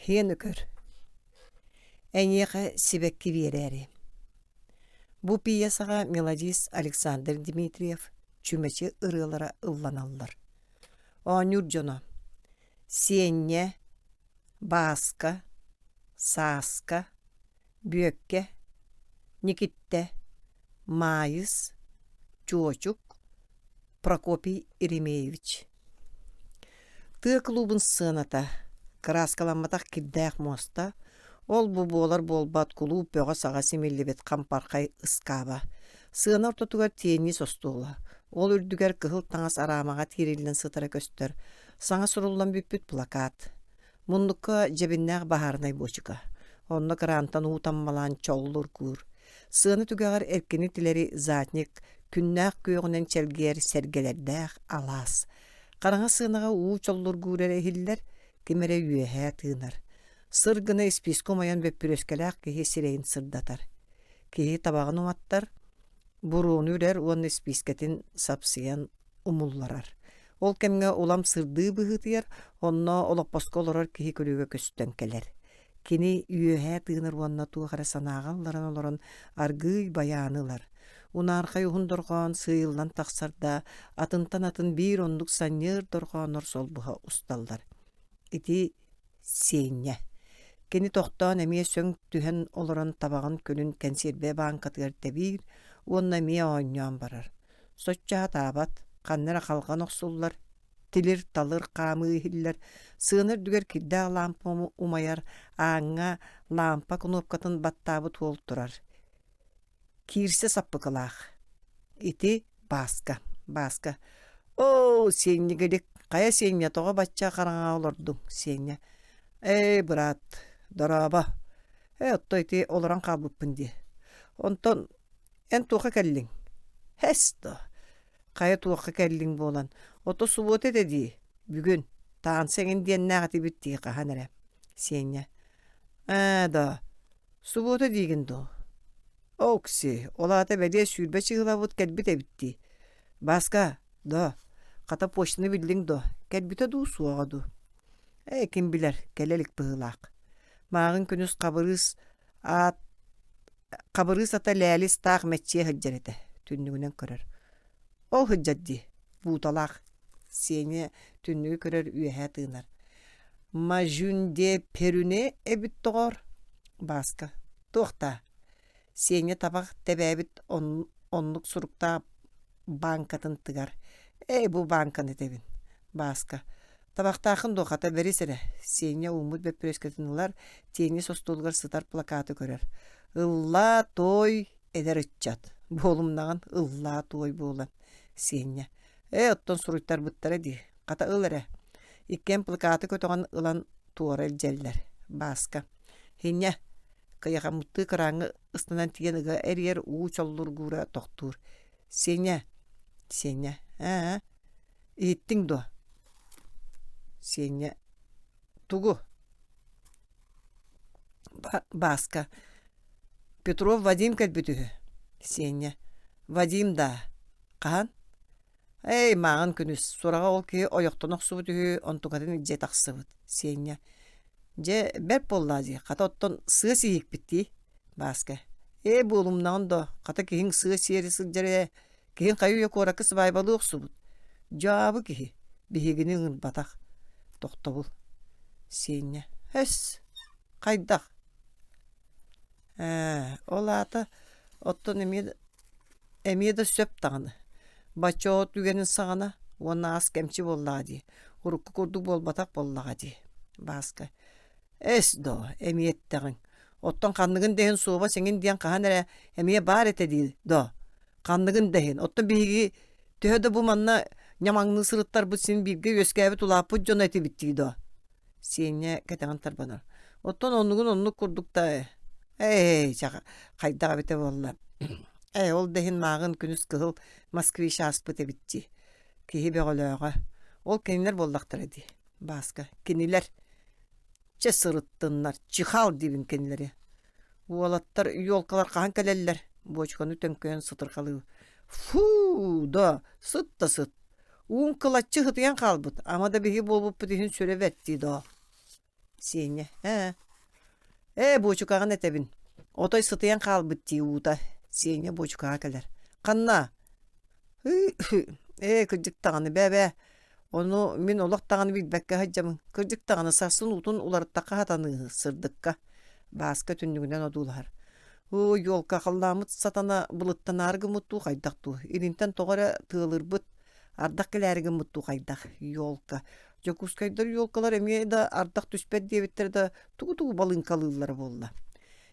Иһэн көр, эйиэхэ сибэкки биэрээри. Бу пьесаҕа мелодист Александр Дмитриев чүмэчи ырыалара ылланаллар. Оонньуур дьоно: Сиэнньэ, Бааска, Сааска, Бүөккэ, Никиттэ, Маайыс, Чуочук, Прокопий Еремеевич. Тыа кулуубун сыаната, кырааскаламматах кирдээх муоста, ол-бу буолар-буолбат кулууп бөҕө-саҕа симиллибит хампархай ыскааба, сыана ортотугар тиэнньис остуола, ол үрдүгэр кыһыл таҥас араамаҕа тиириллэн сытара көстөр, саҥа суруллан бүппүт плакат. Муннукка дьэбиннээх баһаарынай буочука, онно кыраантан уу таммалаан чоллургуур. Сыана түгэҕэр эркини тилэри задник, күннээх күөҕүнэн чэлгийэр сэргэлэрдээх алаас. Хараҥа сыанаҕа уу чоллургуур эрэ иһиллэр, ким эрэ үөһээ тыынар. Сыр гына испиискэ умайан бөппүрүөскэлээх киһи сирэйин сырдатар. Киһи табаҕын уматтар, буруону үрэр уонна испиискэтин сапсыйан умулларар. Ол кэмҥэ улам сырдыы быһыытыйар, онно олоппоско олорор киһи күлүгэ көстөн кэлэр. Кини үөһээ тыынар уонна туох эрэ санааҕа ылларан олорон аргыый байааны ылар. Унаархай уһун дорҕоон сыыйыллан тахсар да, атынтан атын биир оннук санньыар дорҕооннор солбуһа усталлар. Ити Сиэнньэ. Кини тохтоон эмиэ сөҥ түһэн олорон табаҕын күлүн кэнсиэрбэ бааҥкатыгар тэбиир уонна эмиэ оонньоон барар. Соччо сатаабат, ханна эрэ халҕан охсуллар, тилир-талыр хаамыы иһиллэр, сыана үрдүгэр кирдээх лаампа умайар, ааҥҥа лаампа кунуопкатын баттаабыт уол турар. Киирсэ саппыкылаах. Ити Бааска, Бааска: «Оо, Сиэнньигилик, хайа Сиэнньэ тоҕо бачча хараҥаҕа олордуҥ, Сиэнньэ?» «Ээ, быраат, дорообо. Ээ, отто ити олорон хаалбыппын дии. Онтон эн туохха кэллиҥ?» «Һэс доо, хайа туохха кэллиҥ буолан, ото субуота этэ дии, бүгүн, таанса эҥин диэннээх этибит дии хаһан эрэ». Сиэнньэ: «Ээ доо, Субуота диигин дуо? Окси, ол аата бэлиэ 20 чыһылабыт кэлбит эбит дии. Бааска, доо, хата почтаны биллиҥ дуо? Кэлбитэ дуу, суоҕа дуу? Ээ, ким билэр, кэлэ илик быһыылаах. Мааҕын күнүс Хабырыыс аат Хабырыыс ата Лээлис таах мэччийэ сылдьар этэ, түннүгүнэн көрөр. Ол сылдьар дии, бууталаах. Сеня түннүгү көрөр үөһэ тыынар. Мажүнде Перүне эбит доҕоор, Бааска. Туох даа? Сеня табах тэбээбит оннук суруктаах бааҥкатын тыгар. Ээ, бу бааҥканы этэбин, Бааска. Табахтааххын дуо, хата бэрис эрэ. Сеня ууммут бөппүрүөскэтин ылар, теннис остуолугар сытар плакаты көрөр. Ыллаа, той, эдэр ыччат. Буолумнаҕын ыллаа туой буолан. Сиэнньэ. Ээ, оттон суруйтарбыттара дии. Хата ыл эрэ. Иккиэн плакаты көтөҕөн ылан туора илдьэллэр. Бааска. Хинньэ. Кыйахаммыттыы кырааҥҥа ыстанан тиийэн ыга эрийэр уу чоллургуура тохтуур. Сеня. Сеня. Ээ. Иһиттиҥ дуо? Сеня. Тугу? Бааска. Петров Вадим кэлбит үһү. Сиэнньэ: Вадим даа? Хаһан? Эй, мааҕын күнүс, сураҕа ол киһи ойохтоно охсубут үһү, онтукатын илдьэ тахсыбыт. Сиэнньэ: Дьэ, бэрт буоллаа дии, хата оттон сыа сииһикпит дии. Бааска: Ээ, буолумнаҕын доо, хата киһиҥ сыа сиэри сылдьар ээ, киһиҥ хайы-үйэ куоракка сыбаайбалыы охсубут. Дьаабы киһи, биһигини ыҥырбатах. Тохтобул. Сиэнньэ: Өс, хайдах? Ээ, ол аата оттон эмиэ эмиэ да сөп даҕаны. Бачча от үгэнин саҕана уонна ас кэмчи буоллаҕа дии, урукку курдук буолбатах буоллаҕа дии, Бааска. Эс доо, эмиэ эттэҕиҥ. Оттон ханныгын да иһин суобас эҥин диэн хаһан эрэ эмиэ баар этэ дии доо. Ханныгын да иһин. Оттон биһиги төһө да бу манна ньамаҥныы сырыттарбыт син бииргэ үөскээбит улааппыт дьоно этибит дии доо. Сиэнньэ кэтэҕин тарбанар. Оттон оннугун оннук курдук да ээ хайдах эбитэ буолла. Ээ ол да иһин мааҕын күнүс кыһыл москвич ааспыт эбит дии. Киһи бөҕөлөөҕө. Ол кинилэр буоллахтара дии. Бааска. Кинилэр. Чэ сырыттыннар. Чихал диибин кинилэри. Уолаттар елкалар хаһан кэлэллэр? Буочуканы төҥкөйөн сытырҕалыы. Фу, да, сыт да сыт. Уун кылаччы ытыйан хаалбыт, ама да биһи буолбуппут иһин сүрэ бэрт дии доо. Сиэнньэ ээ Ээ, буочукаҕын этэбин. Отой сытыйан хаалбыт дии уута. Сеня буочукаҕа кэлэр. Ханна? Ээ, кырдьык даҕаны, бээ-бээ. Ону мин олох даҕаны билбэккэ сылдьабын. Кырдьык даҕаны, сарсын уутун уларыттахха сатаныыһы, сырдыкка. Бааска түннүгүнэн одуулаһар. Оо, елка, халлааммыт сатана былыттанаары гыммыт дуу, хайдах дуу? Илинтэн тоҕо эрэ тыалырбыт, ардах кэлээри гыммыт дуу, хайдах? Елка. Дьокуускайдар елкалар эмиэ да ардах түспэт диэбиттэрэ да тугу-тугу балыыҥкалыыллара буолла.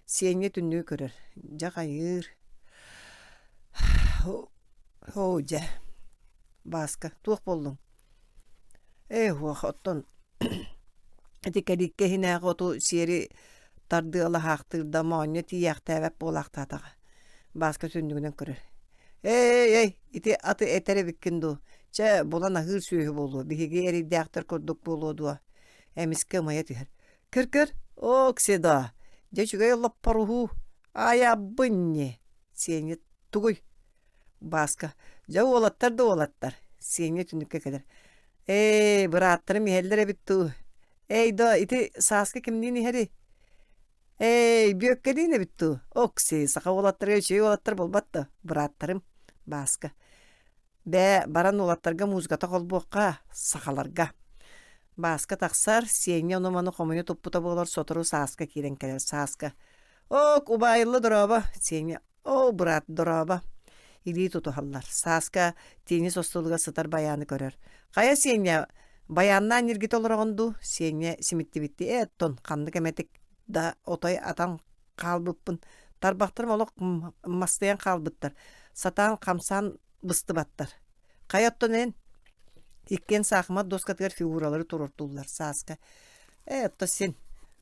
Сиэнньэ түннүгү көрөр. Дьэ хайыыр. Оо дьэ. Бааска, туох буоллуҥ? Ээ уох, оттон ити кэлииккэ иһинээҕи оту сиэри тардыалаһаахтыыр да моонньо тиийээхтээбэт буолаахтаатаҕа. Бааска түннүгүнэн көрөр. Эй, эй, ити аты этэр эбиккин дуу? Чэ, булан аһыыр сүөһү буолуо, биһиги эрэйдээхтэр курдук буолуо дуо? Эмискэ ымайа түһэр. Көр-көр, Окси-доо, дьэ үчүгэй лоппоруһуу, айабын ньи, Сеня тугуй? Бааска, дьэ уолаттар да уолаттар, Сеня түннүккэ кэлэр. Ээ, бырааттарым иһэллэр эбит дуу. Эй, доо, ити Сааска кимниин иһэрий? Ээй, Бүөккэлиин эбит дуу? Окси, саха уолаттарыгар үчүгэй уолаттар буолбат да, бырааттарым, Бааска. Бээ, баран уолаттарга музыката холбуохха, сахаларга. Бааска тахсар, Сиэнньэ ону-маны хомуйа туппута буолар, сотору Сааска киирэн кэлэр. Сааска: «Ок, убаайылла дорообо!» Сиэнньэ: «Оо, быраат, дорообо!» Илии тутуһаллар. Сааска теннис остуолугар сытар байааны көрөр. «Хайа, Сиэнньэ, байааннаан ньиргитэ олороҕун дуу?» Сиэнньэ симиттибиттии «Ээ, оттон ханнык эмэтик да отой атан хаалбыппын. Тарбахтарым олох мастыйан хаалбыттар. Сатаан хамсаан быстыбаттар. Хайа оттон эн? Иккиэн саахымат дуоскатыгар фигуралары туруортууллар Сааска. Ээ, отто син.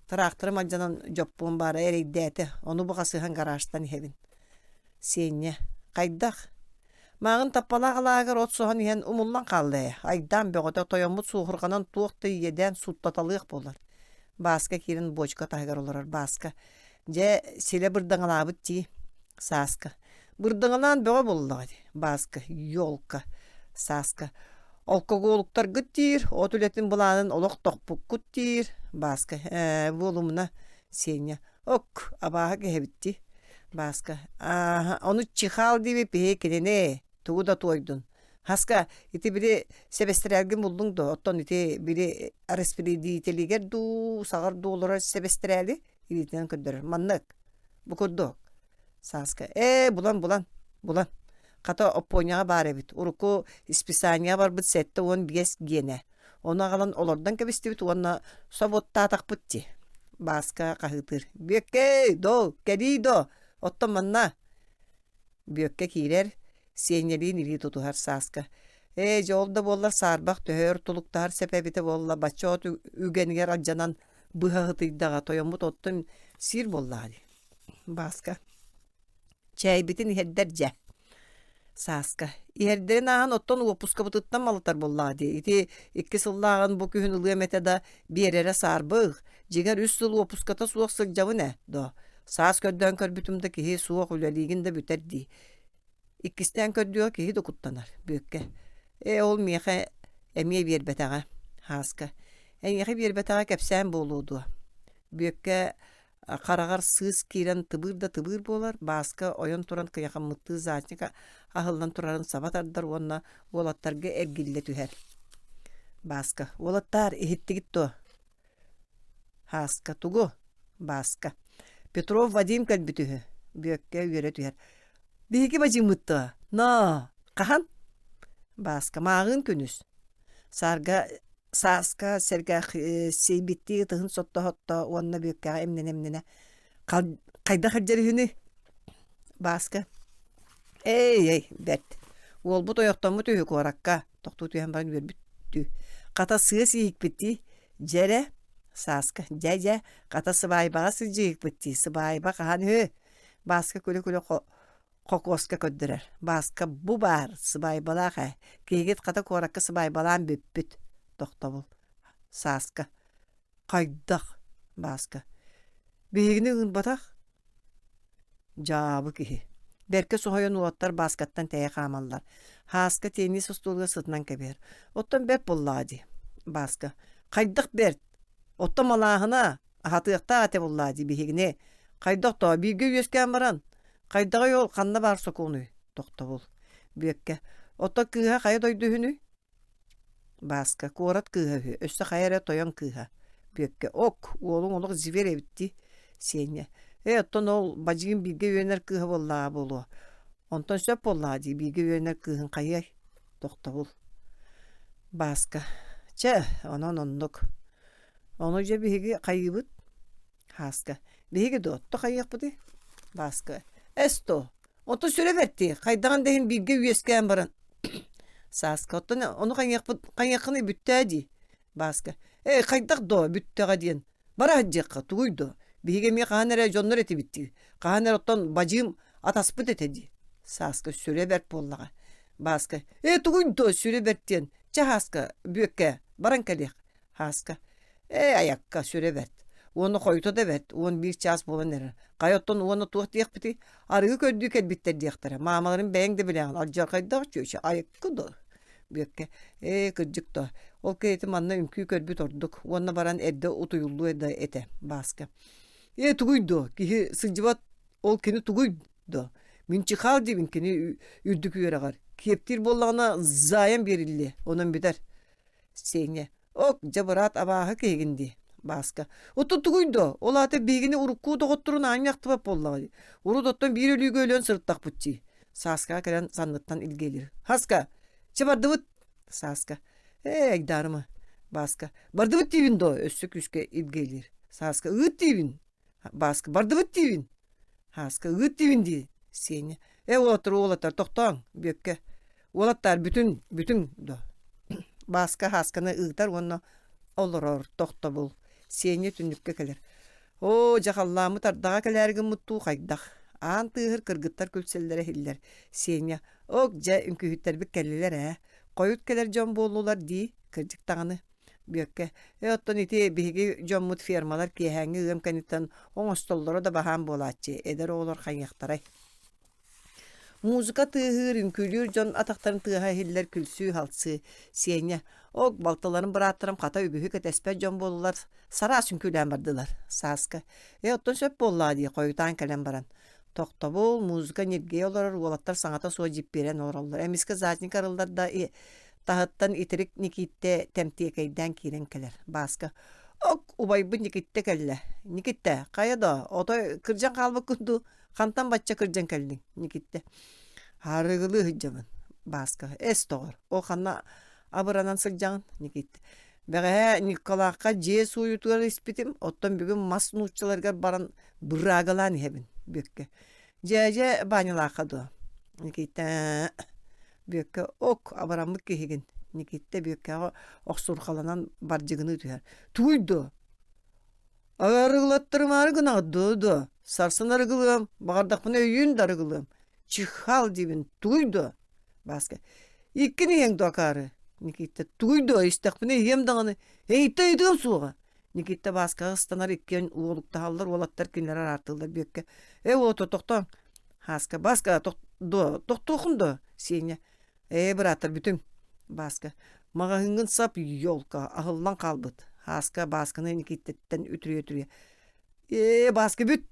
Тыраахтарым алдьанан дьоппуон баара эрэйдээтэ. Ону бу хасыһан гаражтан иһэбин. Сиэнньэ. Хайдах? Мааҕын Таппалаах алааһыгар от соһон иһэн умуллан хаалла ээ, айдаан бөҕөтө тойоммут суоһурҕанан туох да иэдээн сууттаталыах буолар. Бааска киирэн буочука таһыгар олорор Бааска: «Дьэ, силэ бырдаҥалаабыт дии». Сааска: «Бырдаҥалаан бөҕө буоллаҕа дии». Бааска: «Елка». Сааска: «Алкоголуктаргыт диир, от үлэтин былаанын олох тохпуккут диир». Бааска: «Ээ, буолумуна». Сеня: Ок, абааһы киһибит дии. Бааска, ааһа, ону чихаал диэбит биһи кинини, тугу да туойдун. Хаска, ити били сэбэстэрээлгин буллуҥ дуо? Оттон ити били распределителигэр дуу, саҕар дуу олорор сэбэстэрээли илиитинэн көрдөрөр. Маннык, бу курдук. Сааска, ээ, булан-булан, булан. Хата Оппуонньаҕа баар эбит. Урукку списаниеҕа барбыт 75 гиэнэ. Ону аҕалан олордон кэбистибит уонна собуоттаатахпыт дии. Бааска хаһыытыыр: «Бүөккэй, доо, кэлиий доо, оттон манна» Бүөккэ киирэр, Сиэнньэлиин илии тутуһар Сааска: «Ээ, дьэ ол да буоллар саарбах төһө өр тулуктаһар сэп эбитэ буолла, бачча от үгэнигэр алдьанан быһа ытыйдаҕа, тойоммут оттон сиир буоллаҕа дии» Бааска Чээйбитин иһэрдэр дьэ. Сааска. Иһэрдэрин ааһан оттон уоппускабытыттан малытар буоллаҕа дии. Ити икки сыллааҕын бу күһүн ылыам этэ да, биэрэрэ саарбых. Дьиҥэр үс сыл уоппуската суох сылдьабын ээ, доо. Саас көрдөөн көрбүтүм да киһи суох үлэлиигин да бүтэр дии. Иккистээн көрдүөҕэ киһи да куттанар, Бүөккэ. Ээ, ол миэхэ эмиэ биэрбэтэҕэ, Һааска. Эйиэхэ биэрбэтэҕэ кэпсээн буолуо дуо? Бүөккэ Хараҕар сыыс киирэн тыбыыр да тыбыыр буолар, Бааска ойон туран кыйахаммыттыы задник аһыллан турарын саба тардар уонна уолаттарга эргиллэ түһэр. Бааска: «Уолаттаар, иһиттигит дуо?» Һааска: «Тугу?» Бааска: «Петров Вадим кэлбит үһү». Бүөккэ үөрэ түһэр: «Биһиги Вадиммыт дуо? Ноо, хаһан?» Бааска: «Мааҕыын күнүс». Саарга Сааска сэргэх сиэйбиттии ытыһын сотто-сотто уонна бүөккэҕэ имнэнэ-имнэнэ «Хайдах илдьэр үһүнүй?» Бааска «Эй, эй, бэрт. Уолбут ойохтоммут үһү куоракка» тохтуу түһэн баран үөрбүттүү. «Хата сыа сииһикпит дии. Дьэ эрэ?» Сааска «Дьэ, дьэ, хата сыбаайбаҕа сылдьыыһыкпыт дии. Сыбаайба хаһан үһү?» Бааска күлэ-күлэ Хокуоска көрдөрөр: «Бааска, бу баар, сыбаайбалаах ээ, киһигит хата куоракка сыбаайбалаан бүппүт» Тохтобул. Сааска: «Хайдах?» Бааска: «Биһигини ыҥырбатах?» Дьаабы киһи. Бэркэ соһуйан уолаттар Бааскаттан тэйэ хаамаллар. Һааска теннис остуолугар сытынан кэбиһэр. «Оттон бэрт буоллаҕа дии» Бааска: «Хайдах бэрт?» Оттон малааһына аһатыахтаах этэ буоллаа дии биһигини. Хайдах тоо бииргэ үөскээн баран хайдаҕый ол ханна баар сокуонуй? Тохтобул. Бүөккэ. Оттон кыыһа хайа дойду үһүнүй? Бааска куорат кыыһа үһү, өссө хайа эрэ тойон кыыһа. Бүөккэ ок, уолуҥ олох зверь эбит дии. Сеня ээ оттон ол бадьыым бииргэ үөрэнэр кыыһа буоллаҕа буолуо. Онтон сөп буоллаҕа дии бииргэ үөрэнэр кыыһын хайыай? Тохтобул. Бааска чэ, онон оннук. Ону дьэ биһиги хайыыбыт? Һааска биһиги дуо, отто хайыахпытый? Бааска эс дуо, оттон сүрэ бэрт дии, хайдаҕын да иһин бииргэ үөскээн баран Сааска оттон ону хайыахпыт хайыаххыный бүттээ дии Бааска ээ хайдах доо бүттэҕэ диэн бара сылдьыахха тугуй доо биһиги эмиэ хаһан эрэ дьоннор этибит дии хаһан эрэ оттон бадьыым атаспыт этэ дии Сааска сүрэ бэрт буоллаҕа Бааска ээ тугуй доо сүрэ бэрт диэн чэ Һааска Бүөккэ баран кэлиэх Һааска ээ айакка сүрэ бэрт уонна хойута да бэрт 11 чаас буолан эрэр хайа оттон уонна туох диэхпитий арыгы көрдүү кэлбиттэр диэхтэрэ маамаларын бэйэҥ да билэҕин алдьархайдаах чүөчэ айыккы дуо Бүөккэ ээ кырдьык доо ол кэриэтэ манна үҥкүү көрбүт ордук уонна баран эрдэ утуйуллуо да этэ Бааска ээ тугуй дуо киһи сылдьыбат ол кини тугуй дуо мин чихаал диибин кини үрдүк үөрэҕэр киэптиир буоллаҕына заайан биэриллиэ онон бүтэр Сеня ок дьэ быраат абааһы киһигин дии Бааска оттон тугуй доо ол аата биһигини урукку доҕотторун аанньа ахтыбат буоллаҕа дии урут оттон биир өлүүгэ өлөн сырыттахпыт дии Сааскаҕа кэлэн санныттан илгиэлиир Хаска чэ бардыбыт Сааска ээ айдаарыма Бааска бардыбыт диибин доо өссө күүскэ илгиэлиир Сааска ыыт диибин Бааска бардыбыт диибин Һааска ыыт диибин дии Сеня ээ уолаттар уолаттар тохтооҥ Бүөккэ уолаттаар бүтүн бүтүҥ доо Бааска Һаасканы ыытар уонна олорор тохтобул Сеня түннүккэ кэлэр оо дьэ халлааммыт ардаҕа кэлээри гыммыт дуу хайдах аан тыаһыр кыргыттар күлсэллэрэ иһиллэр Сеня ок дьэ үҥкүүһүттэрбит кэллилэр ээ хойут кэлэр дьон буоллулар дии кырдьык даҕаны Бүөккэ ээ оттон ити биһиги дьоммут фермалар киэһээҥҥи ыам кэнниттэн оҥостоллоро да баһаам буолааччы эдэр оҕолор хайыахтарай Музыка тыаһыыр, үҥкүүлүүр дьон атахтарын тыаһа иһиллэр күлсүү-халсыы. Сеня, ок, балтыларым бырааттарым хата үгүһү кэтэспэт дьон буоллулар, сараас үҥкүүлээн бардылар. Сааска, ээ оттон сөп буоллаҕа дии хойутаан кэлэн баран. Тохтобул, музыка ньиргийэ олорор уолаттар саҥата суох дьиппиэрэн олороллор. Эмискэ задник арыллар да таһыттан итирик Никииттэ тэмтиэкэйдээн киирэн кэлэр. Бааска, ок, убайбыт Никиттэ кэллэ. Никиттэ, хайа доо, отой кырдьан хаалбыккын дуу? Хантан бачча кырдьан кэллиҥ, Никиттэ? Арыгылыы сылдьабын, Бааска. Эс доҕор, ол ханна абыранан сылдьаҕын, Никиттэ? Бэҕэһээ Николаахха дьиэ сууйутугар испитим, оттон бүгүн мас нууччаларыгар баран быраагалаан иһэбин, Бүөккэ. Дьээдьэ Баанньалаахха дуо? Никиттэ Бүөккэ ок, абыраммыт киһигин. Никиттэ Бүөккэҕэ охсурҕаланан бардьыгыныы түһэр. Тугуй дуо? Арыгылаттарымаары гынаҕыт дуо дуо? Сарсын арыгылыам, баҕардахпына өйүүн да арыгылыам. Чихал диибин, тугуй дуо? Бааска иккин иһиэҥ дуо акаары? Никита тугуй дуо истэхпинэ иһиэм даҕаны. Эйиттэн ыйытыам суоҕа. Никита Бааскаҕа ыстанар иккиэн уолуктаһаллар, уолаттар кинилэри араартыыллар Бүөккэ. Ээ уолаттар тохтооҥ. Һааска Бааска дуо тохтуоххун дуо? Сеня Ээ, бырааттар, бүтүҥ. Бааска. Маҕаһыыҥҥын сап, елка, аһыллан хаалбыт. Һааска Баасканы Никиитэттэн үтүрүйэ-үтүрүйэ. Ээ, Бааска бүт!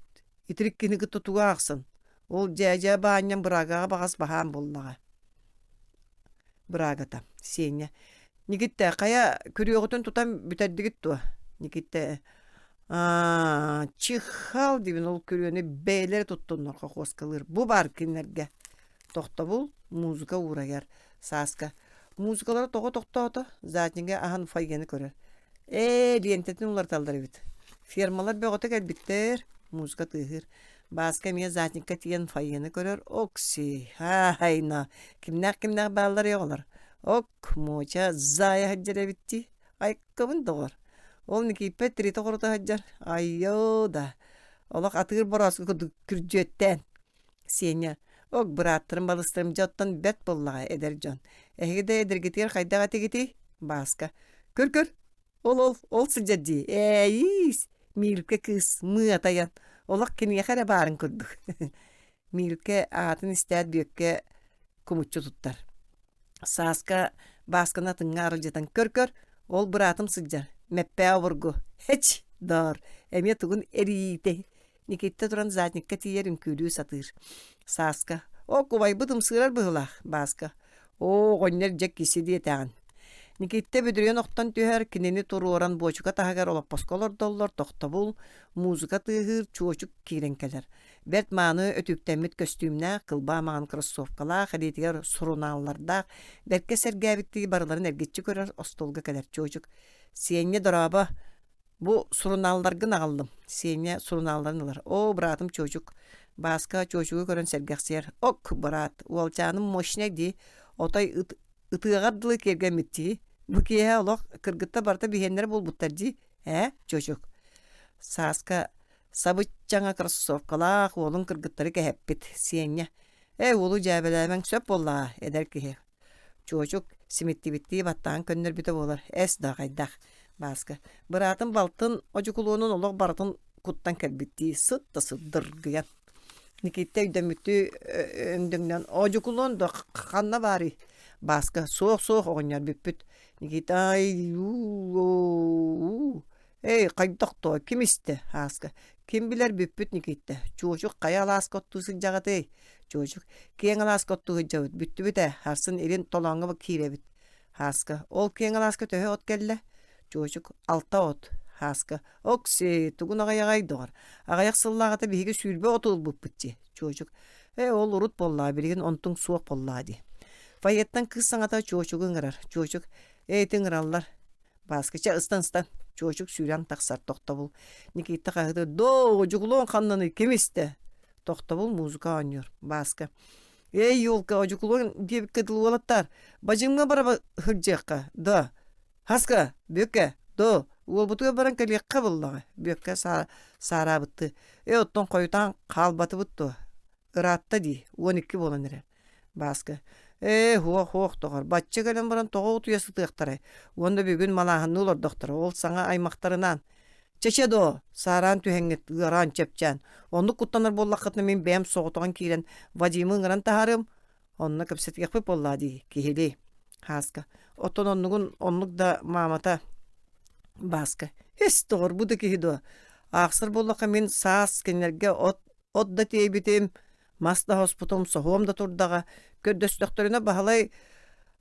Итирик киһини кытта тугу аахсан? Ол дьээдьэ Баанньам быраагаҕа баҕас баһаам буоллаҕа. Быраагата. Сеня. Никиттэ, хайа күрүөҕүтүн тутан бүтэрдигит дуо? Никиттэ. Аа, чихал диибин ол күрүөнү бэйэлэрэ туттуннар хохуоскалыыр. Бу баар кинилэргэ. Тохтобул, музыка уурайар. Сааска музыкалара тоҕо тохтоото? Заднига аһан фойены көрөр. Ээ, лиэнтэтин уларыталлар эбит. Фермалар бөҕөтө кэлбиттэр. Музыка тыаһыыр. Бааска эмиэ задникка тиийэн фойены көрөр. Окси, ха-хайна. Кимнээх-кимнээх бааллар оҕолор? Ок, муоча, заайа сылдьар эбит дии. Айкабын доҕор. Ол Никииппэр тиритэ-хорута сылдьар. Айоо да. Олох атыыр борооску курдук күрдьүөттээн. Сеня, ок, бырааттарым балыстарым дьэ оттон бэрт буоллаҕа эдэр дьон. Эһиги да эдэргитигэр хайдах этигитий? Бааска. Көр-көр, ол-ол, ол сылдьар дии. Ээйиис, Миилкэ кыыс мыатайан, олох киниэхэ эрэ баарын курдук. Миилкэ аатын истээт Бүөккэ кумуччу туттар. Сааска Баасканы атыҥҥа аралдьытан көр-көр, ол быраатым сылдьар. Мэппээ обургу. Эч, доор, эмиэ тугун эрийиитэй. Никиттэ туран задникка тиийэр үҥкүүлүү сатыыр. Сааска. О, кубайбыт ымсыырар быһыылаах, Бааска. Оо, оҕонньор дьэ киси диэтэҕин. Никиттэ бүдүрүйэн охтон түһэр, кинини туруоран буочука таһыгар олоппоско олордоллор, тохтобул, музыка тыаһыыр, чуочук киирэн кэлэр. Бэрт мааны өтүүктэммит көстүүмнээх, кылбаа маҥан кроссовкалаах, илиитигэр сурунааллардаах, бэркэ сэргээбиттии барыларын эргиччи көрөр, остуолга кэлэр чуочук. «Сиэнньэ дорообо, Бу сурунаалларгын аҕаллым. Сеня сурунаалларын ылар. Оо, быраатым Чуочук. Бааска Чуочугу көрөн сэргэхсийэр. Ок, быраат, уолчааным мощнай дии. Отой ыт, ытыаҕар дылы киэргэммит дии. Бу киэһэ олох кыргыттар барыта биһиэннэрэ буолбуттар дии. Ээ, Чуочук. Сааска сабыччаҥа кроссовкалаах уолун кыргыттары кэһэппит. Сеня. Ээ, уолу дьээбэлээмэҥ сөп буоллаҕа, эдэр киһи. Чуочук симиттибиттии баттаан көннөрбүтэ буолар, эс да хайдах, Бааска, быраатым балтын одьукулуонун олох барытын куттан кэлбиттии сыт да сыт дыргыйан. Никита өйдөммүттүү өҥдөҥнөн одьукулуон да ханна баарый? Бааска суох-суох оҕонньор бүппүт. Никита ай уу Эй, хайдах доо, ким истэ? Ааска. Ким билэр бүппүт Никиттэ. Чуочук хайа алааска оттуу сылдьаҕытый? Чуочук. Киэҥ алааска оттуу сылдьабыт. Бүттүбүт ээ. Сарсын илин толооҥҥо киирэбит. Һааска. Ол киэҥ алааска төһө от кэллэ? Чуочук. Алта от. Һааска. Окси, тугун аҕыйаҕай доҕор. Аҕыйах сыллааҕыта биһиги 20 оту ылбыппыт дии. Чуочук. Ээ, ол урут буоллаҕа, билигин онтуҥ суох буоллаҕа дии. Фойеттан кыыс саҥата Чуочугу ыҥырар. Чуочук. Ээ, ити ыҥыраллар. Бааска чэ ыстан ыстан Чуочук сүүрэн тахсар тохтобул Никита хаһыытыыр доо одьукулуон ханнаный ким истэ тохтобул музыка оонньуур Бааска эй елка одьукулуон диэбиккэ дылы уолаттаар бадьыҥҥа бара сылдьыахха да Хаска Бүөккэ доо уолбутугар баран кэлиэххэ буоллаҕа Бүөккэ саараабыттыы ээ оттон хойутаан хаалбатыбыт дуо ыраатта дии 12 буолан эрэр Бааска «Ээ, һуох-һуох, доҕор, бачча кэлэн баран тоҕо утуйа сытыахтарай? Уонна бүгүн малааһынныы олордохторо, ол саҥа аймахтарынаан. Чэ-чэ доо, саараан түһэҥҥит, ыараан, чэпчээн. Оннук куттанар буоллаххытына мин бэйэм соҕотоҕун киирэн Вадимы ыҥыран таһаарыам, онно кэпсэтиэхпит буоллаа дии, киһилии». Һааска «Оттон оннугун оннук да маамата Бааска «Эс, доҕор, бу да киһи дуо? Аахсар буоллахха мин саас кинилэргэ от От да тиэйбитим, мас да хоспутум, соһуом да турдаҕа, көрдөстөхтөрүнэ Баһылай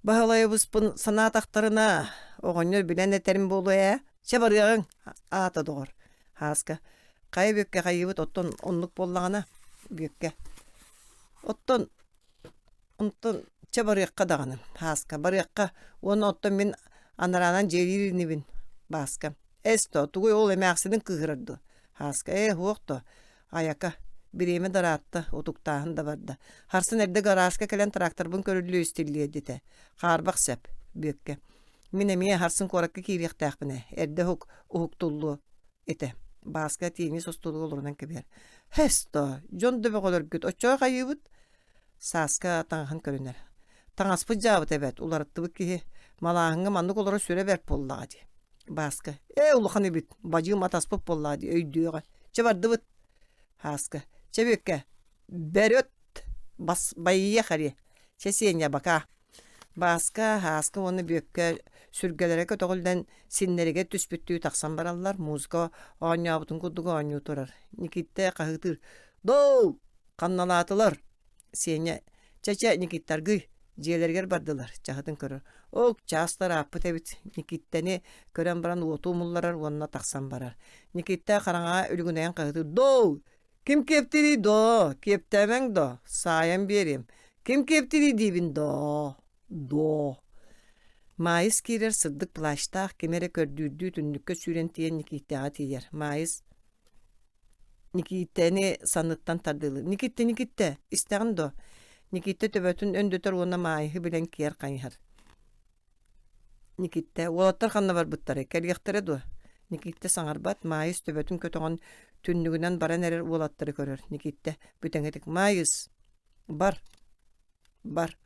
Баһылайабыспын санаатахтарына, оҕонньор билэн этэрим буолуо ээ, чэ барыаҕыҥ, аата доҕор, Һааска, хайа Бүөккэ хайыыбыт оттон оннук буоллаҕына, Бүөккэ, оттон онтон чэ барыахха даҕаны, Һааска, барыахха уонна оттон мин анараанан дьиэлиир инибин, Бааска, эс доо, тугуй ол эмээхсинин кыыһырар дуо, Һааска, ээ һуох доо, Айака, бириэмэ да ыраатта, утуктааһын да барда. Харсын эрдэ гаражка кэлэн тракторбын көрүллүө истиллиэ диэтэ. Хаарбах сөп, Бүөккэ. Мин эмиэ харсын куоракка киириэхтээхпин ээ, эрдэ уһук, уһуктуллуо этэ. Бааска тииҥи остуолугар олорунан кэбиһэр. Һэс доо, дьон да бөҕөлөргүт, оччоҕо хайыыбыт? Сааска таҥаһын көрүнэр. Таҥаспыт дьаабыт эбээт, уларыттыбыт киһи. Малааһыҥҥа маннык олорор сүрэ бэрт буоллаҕа дии. Бааска, ээ улахан эбит, бадьыым атаспыт буоллаҕа дии, өйдүөҕэ. Чэ бардыбыт. Һааска, чэ Бүөккэ, бөрөт, бас байыйыах эриэ. Чэ Сеня, бакаа. Бааска, Һааска уонна Бүөккэ сүргэлэрэ көтөҕүллэн синнэригэр түспүттүү тахсан бараллар, музыка оонньообутун курдук оонньуу турар. Никиттэ хаһыытыыр: «Доо, ханналаатылар?» Сеня «Чэ-чэ, Никиттаргый, дьиэлэригэр бардылар» чаһытын көрөр. «Ок, чаастар ааппыт эбит» Никиттэни көрөн баран уоту умулларар уонна тахсан барар. Никиттэ хараҥаҕа үлүгүнэйэн хаһыытыыр: «Доо, ким киэптирий доо, киэптээмэҥ доо, саайан биэриэм. Ким киэптирий диибин доо, доо». Маайыс киирэр сырдык плащтаах кими эрэ көрдүүрдүү түннүккэ сүүрэн тиийэн Никиттэҕэ тиийэр. Маайыс Никиитэни санныттан тардыылыыр. Никиттэ, Никиттэ, истэҕин дуо? Никиттэ төбөтүн өндөтөр уонна Маайыһы билэн киэр хайыһар. Никиттэ, уолаттар ханна барбыттарай, кэлиэхтэрэ дуо? Никиттэ саҥарбат, Маайыс төбөтүн көтөҕөн түннүгүнэн баран эрэр уолаттары көрөр. Никиттэ бүтэҥитик «Маайыс, бар, Бар.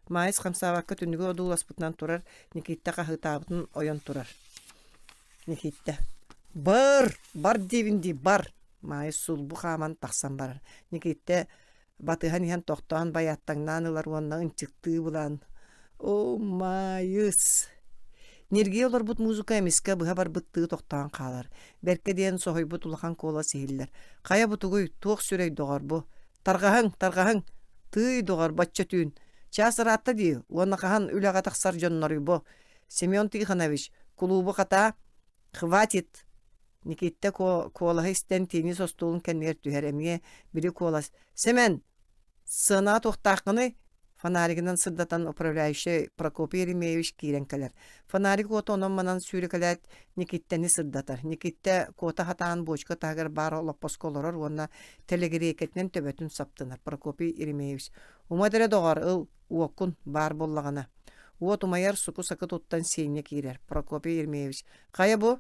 Маайыс хамсаабакка түннүгү одууласпытынан турар, Никииттэ хаһыытаабытын ойон турар. Никииттэ: «Бар! Бар диибин дии, бар!» Маайыс сулбу хааман тахсан барар. Никииттэ батыһан иһэн тохтоон байааттаҥнаан ылар уонна ынчыктыы былаан: «Оо, Маайыс! Ньиргийэ олорбут музыка эмискэ быһа барбыттыы тохтоон хаалар. Бэркэ диэн соһуйбут улахан куолас иһиллэр. Хайа бу тугуй, туох сүрэй доҕор бу? Тарҕаһыҥ, тарҕаһыҥ! Тыый, доҕор, бачча түүн. Чаас ыраатта дии, уонна хаһан үлэҕэ тахсар дьонноруй бу? Семен Тихонович, кулуубу хатаа. Хватит! Никиттэ куолаһы истэн теннис остуолун кэннигэр түһэр эмиэ били куолас «Сэмэн, сыанаҕа туохтааххыный?» Фонаригынан сырдатан управляющай Прокопий Еремеевич киирэн кэлэр. Фонарик уота онон-манан сүүрэкэлээт Никиттэни сырдатар. Никиттэ куота хатаан буочка таһыгар баар олоппоско олорор уонна тэлэгириэйкэтинэн төбөтүн саптынар. Прокопий Еремеевич «Умат эрэ доҕор, ыл, уоккун, баар буоллаҕына». Уот умайар, суку-сакы туттан Сеня киирэр. Прокопий Еремеевич «Хайа бу?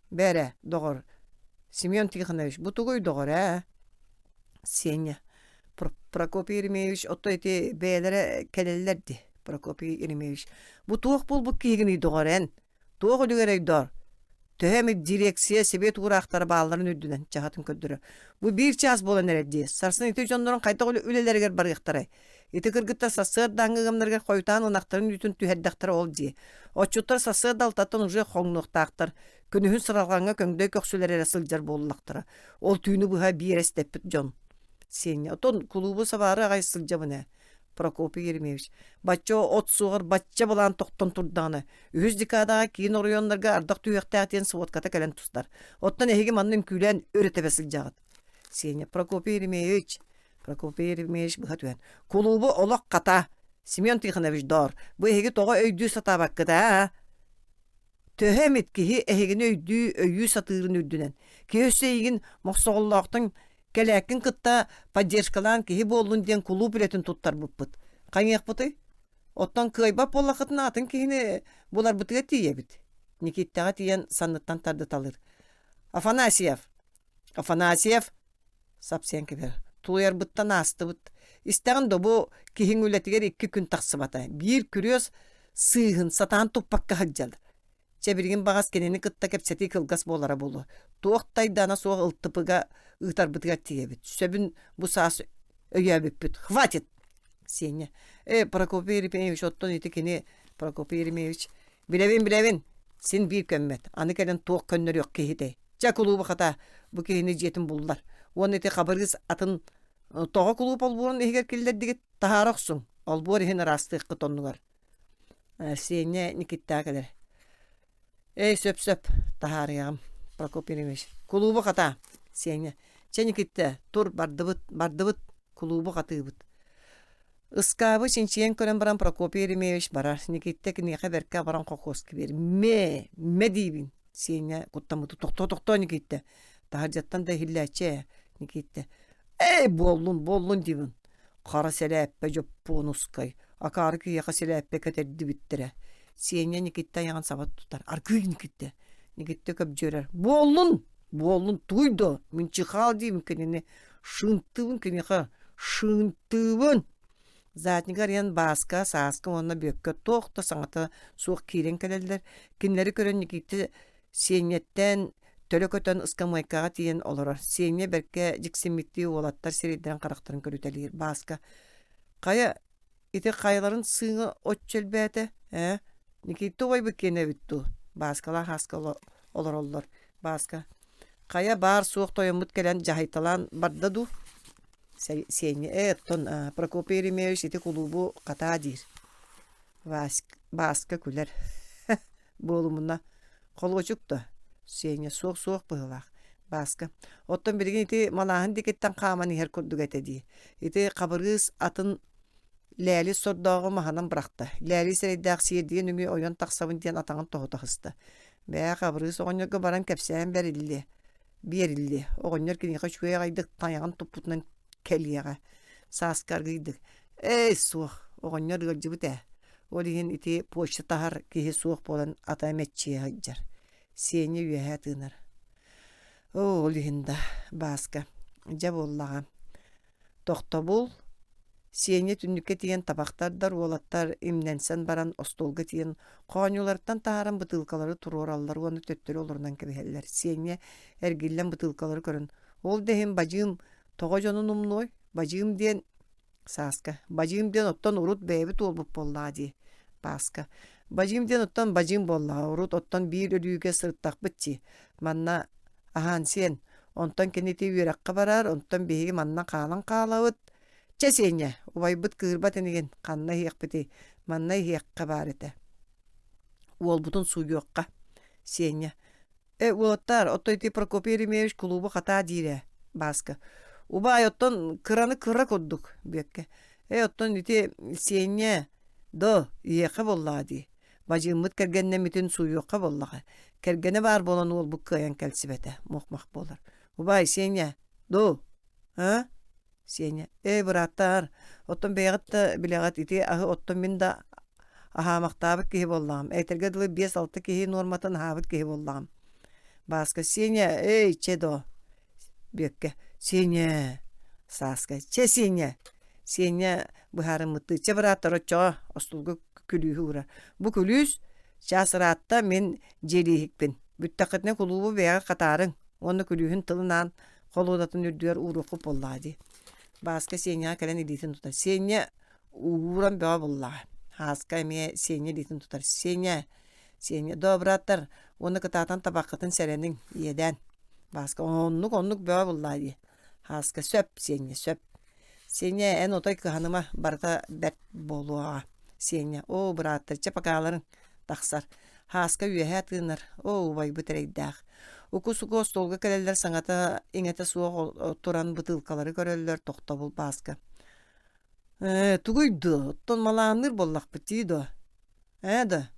Бээрэ, доҕор, Семен Тихонович, бу тугуй доҕор ээ?» Сеня Прокопий Еремеевич оттон ити бэйэлэрэ кэлэллэр дии Прокопий Еремеевич бу туох буолбут киһигиний доҕор эн туох үлүгэрэй доор төһө эмит дирекция сэбиэт уураахтара баалларын үрдүнэн чаһатын көрдөрөр бу биир чаас буолан эрэр дии сарсын ити дьоннорун хайдах үлэлэригэр барыахтарай ити кыргыттар сарсыардааҥҥы ыамнарыгар хойутаан ынахтарын үүтүн түһэрдэхтэрэ ол дии отчуттар сарсыарда алтаттан уже хоҥнуохтаахтар күнүһүн сыралҕаҥҥа көҥдөй көхсүлэр эрэ сылдьар буоллахтара ол түүнү быһа биэрэстэппит дьон Сеня отон кулуубу сабаары аҕай сылдьабын ээ Прокопий Еремеевич бачча от суоҕар бачча былаан тохтон турдаҕына үһүс декадаҕа киин оройуоннарга ардах түһүөхтээх диэн сводката кэлэн тустар оттон эһиги манна үҥкүүлээн өрө тэбэ сылдьаҕыт Сеня Прокопий Еремеевич Прокопий Еремеевич быһа түһэн кулуубу олох хата Семен Тихонович доор бу эһиги тоҕо өйдүү сатаабаккыт аа Төһө эмит киһи эһигини өйдүү, өйүү сатыырын үрдүнэн, киһи өссө эйигин Мохсоҕоллоохтон кэлээккин кытта поддержкалаан киһи буоллун диэн кулууп үлэтин туттарбыппыт. Хайыахпытый? Оттон кыайбат буоллаххытына атын киһини буларбытыгар тиийэбит. Никиттэҕэ тиийэн санныттан тардыталыыр. Афанасьев! Афанасьев! Сапсыйан кэбиһэр. Тулуйарбыттан аастыбыт. Истэҕин да бу киһиҥ үлэтигэр икки күн тахсыбата. Биир күрүөс сыыһын сатаан туппакка сылдьар. Чэ билигин баҕас кинини кытта кэпсэтии кылгас буолара буолуо. Туох да айдаана суох ылтыпыга ыытарбытыгар тиийэбит. Сөбүн бу саас өйөөбүппүт. Хватит! Сеня. Э, Прокопий Еремеевич, оттон ити кини Прокопий Еремеевич. Билэбин, билэбин. Син биир көммөт. Аны кэлэн туох көннөрүөх киһитэй? Чэ, кулууба хата, бу киһини дьиэтин буллар. Уонна ити хабырыыс атын тоҕо кулууп олбуорун иһигэр киллэрдигит? Таһаара охсуҥ. Олбуор иһин ыраастыаххыт оннугар. Сеня Никиттаа кэлэр. Эй, сөп-сөп, таһаарыаҕым, Прокопий Ильич. Кулуубу хатаа, Сеня. Чэ, Никиттэ, тур, бардыбыт, бардыбыт, кулуубу хатыыбыт. Ыскаабы чинчийэн көрөн баран Прокопий Еремеевич барар. Никиттэ киниэхэ бэркэ абаран хохуоска биэр. Мэ, мэ диибин. Сеня куттаммыты тохтоо-тохтоо Никиттэ. Таһырдьаттан да иһиллээччи ээ, Никиттэ. Эй, буоллун, буоллун диибин. Хара сэлээппэ дьоппуонускай, акаары киһиэхэ сэлээппэ кэтэрдибиттэрэ. Сеня Никиттэ айаҕын саба тутар. Аргыый Никиттэ. Никиттэ көбдьүөрэр. Буоллун! Буоллун, туй да, мин чихаал диибин кинини. Шыынтыыбын киниэхэ. Шыынтыыбын! Задник арыйан Бааска, Сааска уонна Бүөккэ туох да саҥата суох киирэн кэлэллэр. Кинилэри көрөн Никита Сиэнньэттэн төлө көтөн ыскамыайкаҕа тиийэн олорор. Сиэнньэ бэркэ дьиксиммиттии уолаттар сирэйдэрин-харахтарын көрүтэлиир. Бааска «Хайа, ити хайаларын сыыҥа оччо элбээтэ, ээ? Никита убайбыт киэнэ эбит дуу?» Бааскалаах Ааска олороллор. Бааска «Хайа, баар-суох тойоммут кэлэн дьаһайталаан барда дуу?» Сиэнньэ «Ээ, оттон Прокопий Еремеевич ити кулуубу хатаа диир». Бааска күлэр Буолумуна, холуочук да, Сеня суох-суох быһыылаах. Бааска, оттон билигин ити малааһын диэкиттэн хааман иһэр курдук этэ дии. Ити Хабырыыс атын Лээлис сордооҕу маһынан бырахта. Лээлис эрэйдээх сиэрдийэ нөҥүө ойон тахсабын диэн атаҕын тоһута сыста. Бээ, Хабырыыс оҕонньорго баран кэпсээн бэриллиэ, биэриллиэ. Оҕонньор киниэхэ үчүгэй аҕайдык тайаҕын туппутунан кэлиэҕэ. Сааска аргыйдык. Эй, суох, оҕонньор ыалдьыбыт ээ. Ол иһин ити почта таһар киһи суох буолан ата мэччийэ сылдьар. Сеня үөһэ тыынар. Оо, ол иһин да, Бааска, дьэ буоллаҕа. Тохтобул, Сеня түннүккэ тиийэн табахтардар, уолаттар имнэнсэн баран остуолга тиийэн хоонньуларыттан таһааран бытыылкалары туруораллар уонна төттөрү олорунан кэбиһэллэр. Сеня эргиллэн бытыылкалары көрөн, ол да иһин бадьыым тоҕо дьонун умнуой? Бадьыым диэн Сааска, бадьыым диэн оттон урут бэйэбит уолбут буоллаҕа дии. Бааска. Бадьыым диэн оттон бадьыым буоллаҕа, урут оттон биир өлүүгэ сырыттахпыт дии. Манна аһаан сиэн, онтон кини ити үөрэххэ барар, онтон биһиги манна хаалан хаалабыт. Чэ, Сеня, убайбыт кыырбат инигин, ханна иһиэхпитий, манна иһиэххэ баар этэ. Уолбутун сууйуохха. Сеня, Э, уолаттаар, оттон ити Прокопий Еремеевич кулуубу хатаа диир ээ, Бааска. Убаай, оттон кыраны кыра курдук, Бүөккэ. Э, оттон ити Сиэнньэ, до, иһиэххэ буоллаҕа дии. Бадьыыммыт кэргэннэммитин сууйуохха буоллаҕа. Кэргэнэ баар буолан уолбут кыайан кэлсибэтэ, мух-мах буолар. Убаай, Сеня, до, а? Сеня, ээ, бырааттаар, оттон бэйэҕит да билэҕит, ити аһы оттон мин да аһаамахтаабыт киһи буоллаҕым. Этэргэ дылы биэс-алта киһи нуорматын аһаабыт киһи буоллаҕым. Бааска, Сеня, эй, чэ доо. Бүөккэ, Сеня, Сааска, чэ, Сеня. Сеня быһаарыммыттыы, чэ, бырааттар, оччоҕо остуолга күлүүһү уурар. Бу күлүүс чаас ыраатта, мин дьиэлииһикпин. Бүттэххитинэ кулуубу бэйэҕит хатаарыҥ уонна күлүүһүн тылын аан холуодатын үрдүгэр ууруохпут буоллаҕа дии. Бааска Сеняҕа кэлэн илиитин тутар. Сеня ууран бөҕө буллаҕа. Һааска эмиэ Сеня илиитин тутар. Сеня, Сеня, доо бырааттар, уонна кытаатан табаххытын сэрэниҥ, иэдээн. Бааска оннук оннук бөҕө буллаҕа дии. Һааска сөп, Сеня, сөп. Сеня, эн отой кыһаныма, барыта бэрт буолуоҕа. Сеня, оо, бырааттар, чэ покаларыҥ тахсар. Һааска үөһээ тыынар, оо, убайбыт эрэйдээх. Уку-суку остуолга кэлэллэр саҥата-иҥэтэ суох туран бытыылкалары көрөллөр, тохтобул Бааска. Ээ, тугуй дуо, оттон малаанныыр буоллахпыт дии дуо? Ээ да,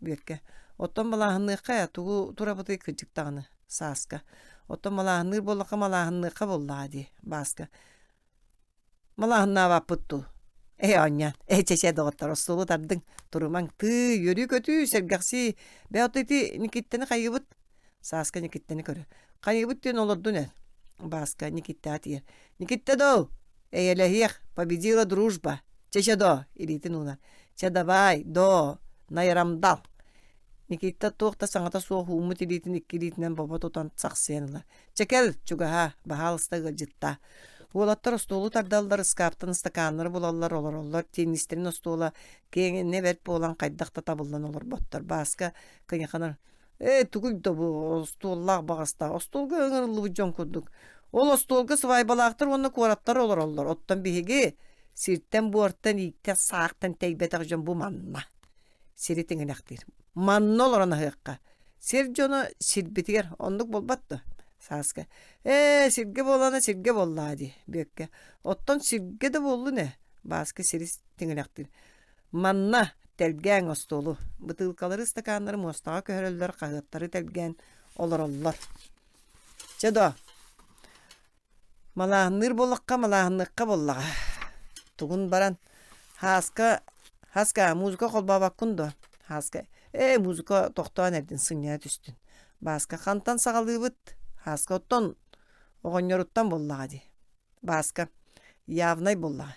Бүөккэ. Оттон малааһынныахха ээ, тугу турабытый кырдьык даҕаны, Сааска. Оттон малааһынныыр буоллахха малааһынныахха буоллаҕа дии, Бааска. Малааһыннаабаппыт дуу? Ээ, оонньоон. Ээ, чэ, чэ, доҕоттор, остуолу тардыҥ, турумаҥ, тыы, үөрүү-көтүү, сэргэхсии. Бээ, ото ити Никиттэни хайыыбыт? Сааска Никиттэни көрө. Хайыыбыт диэн олордун эр. Бааска Никиттэҕэ тиийэр. Никиттэ доо, эйэлэһиэх, победила дружба. Чэ, чэ, доо, илиитин уунар. Чэ, давай, доо, найрамдал. Никита туох да саҥата суох ууммут илиитин икки илиитинэн бобо тутан сахсыйан ылар. Чэ кэл, чугаһаа, баһаалыста ыалдьыттаа. Уолаттар остуолу тардаллар, ыскааптан ыстакааннары булаллар, олороллор, теннистэрин остуола киэҥинэ бэрт буолан хайдах да табыллан олорботтор. Бааска кыйаханар, «Ээ, тугуй да бу, остуоллаах баҕастаах, остуолга ыҥырыллыбыт дьон курдук. Ол остуолга сыбаайбалаахтар уонна куораттар олороллор, оттон биһиги сиртэн-буортан, ииктэх-саахтан тэйбэтэх дьон бу манна» сири тиҥилэхтиир. Манна олорон аһыахха. Сир дьоно сирбитигэр оннук буолбат дуо? Сааска. Ээ, сиргэ буолана сиргэ буоллаа дии, Бүөккэ. Оттон сиргэ да буоллун ээ, Бааска сири тиҥилэхтиир. Манна тэлгээҥ остуолу, бытыылкалары, ыстакааннары муостаҕа көһөрөллөр, хаһыаттары тэлгээн олороллор. Чэ доо, Малааһынныыр буоллахха, малааһынныахха буоллаҕа. Тугун баран, Һааска, Һааска, музыка холбообоккун дуо? Һааска, ээ, музыка тохтоон эрдин сынньана түстүн. Бааска, хантан саҕалыыбыт? Һааска, оттон оҕонньоруттан буоллаҕа дии. Бааска, явнай буоллаҕа.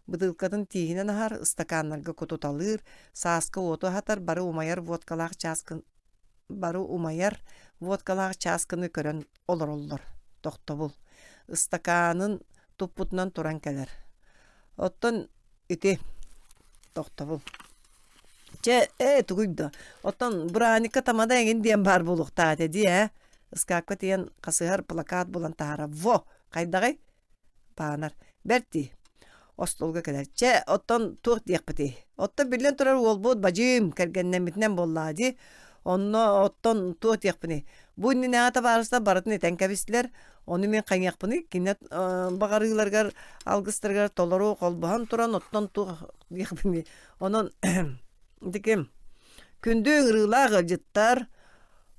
Бытыылкатын тииһинэн аһар, ыстакааннарга кутуталыыр, сааска уоту аһатар, бары умайар водкалаах чааскын бары умайар водкалаах чааскыны көрөн олороллор. Тохтобул. Ыстакаанын туппутунан туран кэлэр. Оттон ити тохтобул. Чэ, ээ, тугуй да. Оттон браника тамада эҥин диэн баар буолуохтаах этэ дии, ээ. Ыскаапка тиийэн хасыһар плакат булан таһаарар. Во, хайдаҕый? Паанар: «Бэрт дии, остуолга кэлэр. Чэ, оттон туох диэхпитий? Оттон биллэн турар уолбут Бадьыым кэргэннэммитинэн буоллаҕа дии. Онно оттон туох диэхпиний? Бу иннинээҕи табаарыстар барытын этэн кэбистилэр. Ону мин хайыахпыный? Кинэ баҕарыыларыгар, алгыстарыгар толору холбоһон туран оттон туох диэхпиний? Онон ити күндү ыҥырыылаах ыалдьыттар,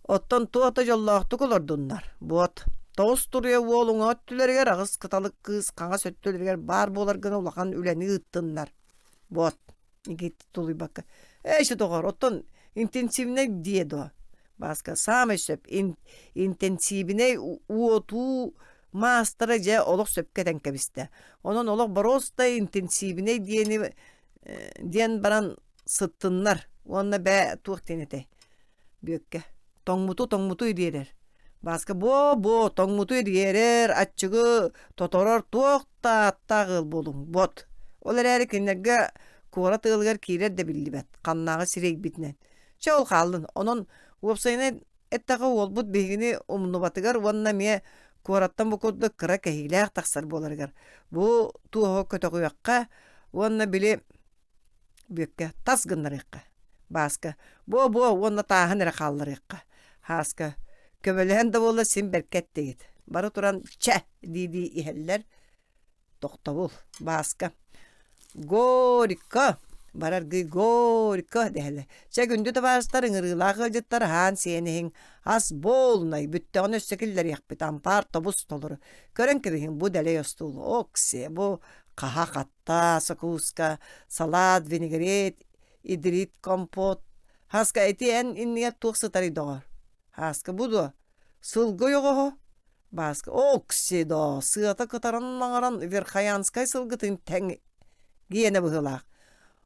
Оттон туох да дьоллоохтук олордуннар, буот. Тоҕус туруйа уол уҥа өттүлэригэр, аҕыс кыталык кыыс хаҥас өттүлэригэр баар буолар гына улахан үлэни ыыттыннар. Буот. Никита тулуйбакка. Эй, доҕор, оттон интенсивнэй диэ дуо? Бааска саамай сөп. Интенсивнэй уотуу маастара дьэ олох сөпкө этэн кэбистэ. Онон олох боруоста интенсивнэй диэни диэн баран сыттыннар уонна бээ туох диэн этэй Бүөккэ тоҥмуту тоҥмуту ириэрэр. Бааска буо-буо тоҥмуту ириэрэр, аччыгы тоторор туох да ааттаах ыал буолуҥ, бот. Ол эрээри кинилэргэ Куорат ыалыгар киирэр да биллибэт, ханнааҕы сирэйбитинэн. Чэ ол хааллын, онон уопсайынан эттэххэ уолбут биһигини умнубатыгар уонна эмиэ куораттан бу курдук кыра кэһиилээх тахсар буоларыгар бу туоһу көтөҕүөххэ уонна били Бүөккэ тас гыннарыахха. Бааска буо-буо уонна тааһын эрэ хаалларыахха. Һааска көмөлөһөн да буоллар син бэркэ эттигит. Бары туран чэ дии-дии иһэллэр. Тохтобул. Бааска Горько! Бараргыы горько дэһэллэр. Чэ күндү табаарыстар ыҥырыылаах ыалдьыттар аһаан сиэн иһиҥ. Ас буолунай, бүттэҕинэ өссө киллэриэхпит, ампаар тобус толору. Көрөн кэбиһиҥ бу дэлэй остуол. Окси, бу хаһа хатта, сокууска, салаат, винегрет, идрит, компот. Хаска ити эн иннигэр туох сытарый доҕор? Һааска бу дуо? Сылгы ойоҕоһо? Бааска окси доо, сыата кытаран аҥаран Верхоянскай сылгытын тэҥ гиэнэ быһыылаах.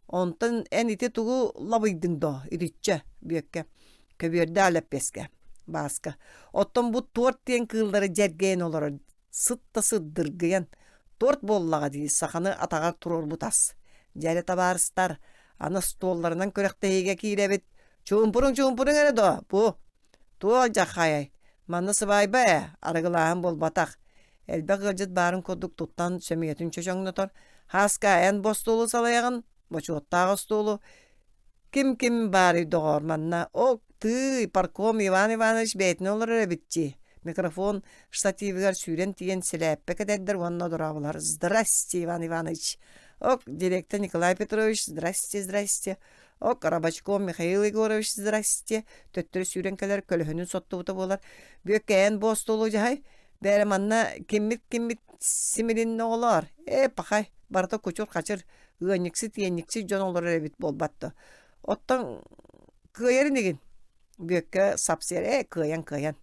Онтон эн ити тугу лабыйдыҥ доо, итиччэ, Бүөккэ. Көбүөрдээх лэппиэскэ. Бааска. Оттон бу туорт диэн кыыллары дьэргэйэн олорор сыт да сыддыргыйан, торт буоллаҕа дии саханы атаҕар туруорбут ас. Дьэ табаарыстар, аны остуолларынан күрэхтэһиигэ киирэбит. Чуумпуруҥ-чуумпуруҥ эрэ доо, бу. Туох алдьархайай, манна сыбаайба ээ, арыгылааһын буолбатах. Элбэх ыалдьыт баарын курдук туттан сөмүйэтин чөчөҥнөтөр. Һааска, эн бу остуолу салайаҕын, бочуоттаах остуолу. Ким-ким баарый доҕоор манна? Ок, тыый, парком Иван Иванович бэйэтинэн олорор эбит дии. Микрофон штативыгар сүүрэн тиийэн сэлээппэ кэтэрдэр уонна дорооболоһор. Здрасте, Иван Иванович. Ок, директор Николай Петрович, здрасте, здрасте. Ок, рабочком Михаил Егорович, здрасте. Төттөрү сүүрэн кэлэр, көлөһүнүн соттубута буолар. Бүөккэ эн бу остуолу дьаһай. Бээрэ манна киммит-киммит симилиннэ оҕолоор? Ээ, пахай, барыта кучур-хачыр, ыанньыксыт-иэнньиксит дьон олорор эбит буолбат дуо? Оттон кыайар инигин? Бүөккэ сапсыйар, ээ, кыайан-кыайан.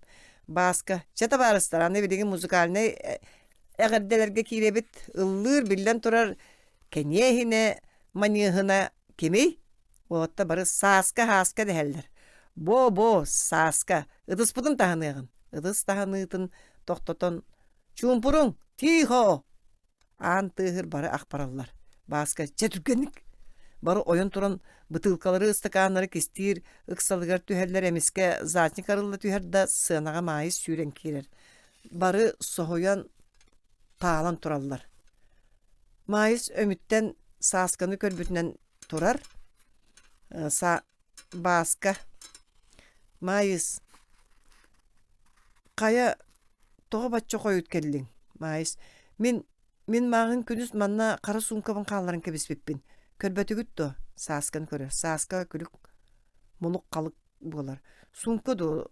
Бааска, чэ табаарыстар, аны билигин музыкальнай эҕэрдэлэргэ киирэбит. Ыллыыр, биллэн турар, кэниэ иһинэ, маньыыһына кимий? Уолаттар бары сааска-һааска дэһэллэр. Бо-бо, сааска, ытыспытын таһыныаҕын. Ытыс таһыныытын тохтотон, чуумпуруҥ, тихо! Аан тыаһыыр бары ах бараллар. Бааска чэ түргэнник! Бары ойон туран бытыылкалары, ыстакааннары кистиир ыксалыгар түһэллэр эмискэ задник арылла түһэр да сыанаҕа Маайыс сүүрэн киирэр. Бары соһуйан таалан тураллар. Маайыс өмүттэн Саасканы көрбүтүнэн турар. Са Бааска Маайыс хайа тоҕо бачча хойут кэллиҥ? Маайыс мин мин мааҕын күнүс манна хара суумкабын хаалларан кэбиспиппин. Көрбөтүгүт дуо? Саасканы көрөр. Сааска күлүк мулук-халык буолар. Суумка дуо?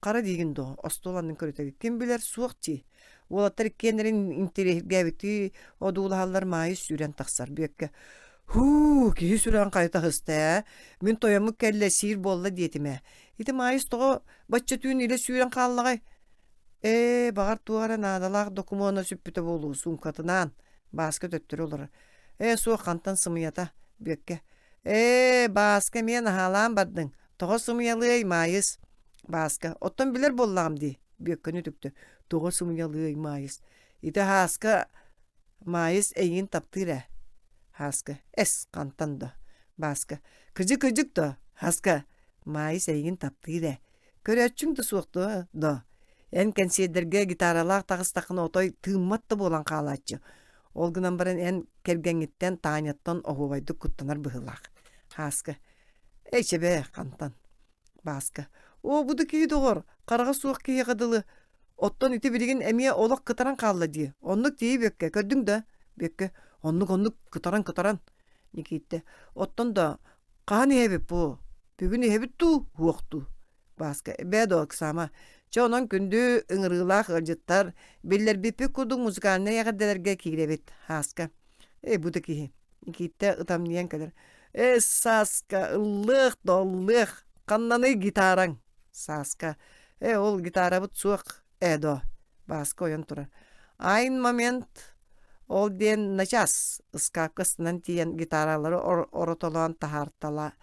Хара диигин дуо, остуол аннын көрүтэбит. Ким билэр, суох дии. Уолаттар иккиэннэрин интэриэһиргээбиттии одуулаһаллар Маайыс сүүрэн тахсар. Бүөккэ «Һуу, киһи сүрэҕин хайыта сыста ээ, мин тойоммут кэллэ, сиир буолла диэтим ээ. Ити Маайыс тоҕо бачча түүн илэ сүүрэн хааллаҕай? Ээ, баҕар туох эрэ наадалаах докумуона сүппүтэ буолуо, суумкатынаан». Бааска төттөрү олорор. «Ээ, суох, хантан сымыйата?» Бүөккэ «Ээ, Бааска эмиэ наһаалаан бардыҥ. Тоҕо сымыйалыай, Маайыс? Бааска, оттон билэр буоллаҕым дии, Бүөккэни үтүктэ. Тоҕо сымыйалыай, Маайыс? Ити Һааска Маайыс эйигин таптыыр ээ. Һааска, эс, хантан да. Бааска, кыдьык-кыдьык да, Һааска, Маайыс эйигин таптыыр ээ. Көрөөччүҥ да суох дуо, доо? Эн кэнсиэрдэргэ гитаралаах таҕыстаххына отой тыыммат да буолан хаалааччы. Ол гынан баран эн кэргэҥҥиттэн Таняттан оһуобайдык куттанар быһыылаах. Һааска, Эчэбэ, хантан? Бааска. Оо, бу да киһи доҕор, хараҕа суох киһиэхэ дылы. Оттон ити билигин эмиэ олох кытаран хаалла дии. Оннук тиий Бүөккэ, көрдүҥ да? Бүөккэ. Оннук-оннук, кытаран-кытаран. Никииттэ. Оттон да, хаһан иһэбит бу? Бүгүн иһэбит дуу, уох дуу? Бааска. Бээ доо, Оксама. Чэ, онон күндү ыҥырыылаах ыалдьыттар, биллэрбиппит курдук музыкальнай эҕэрдэлэргэ киирэбит. Һааска. Эй, бу да киһи. Никииттэ ытамньыйан кэлэр. Ээ, Сааска, ыллыах да ыллыах, ханнаный гитараҥ? Сааска, ээ, ол гитарабыт суох ээ доо. Бааска ойон турар. Айн момент ол диэн начаас ыскаапка ыстанан тиийэн гитаралары оротолоон таһаартала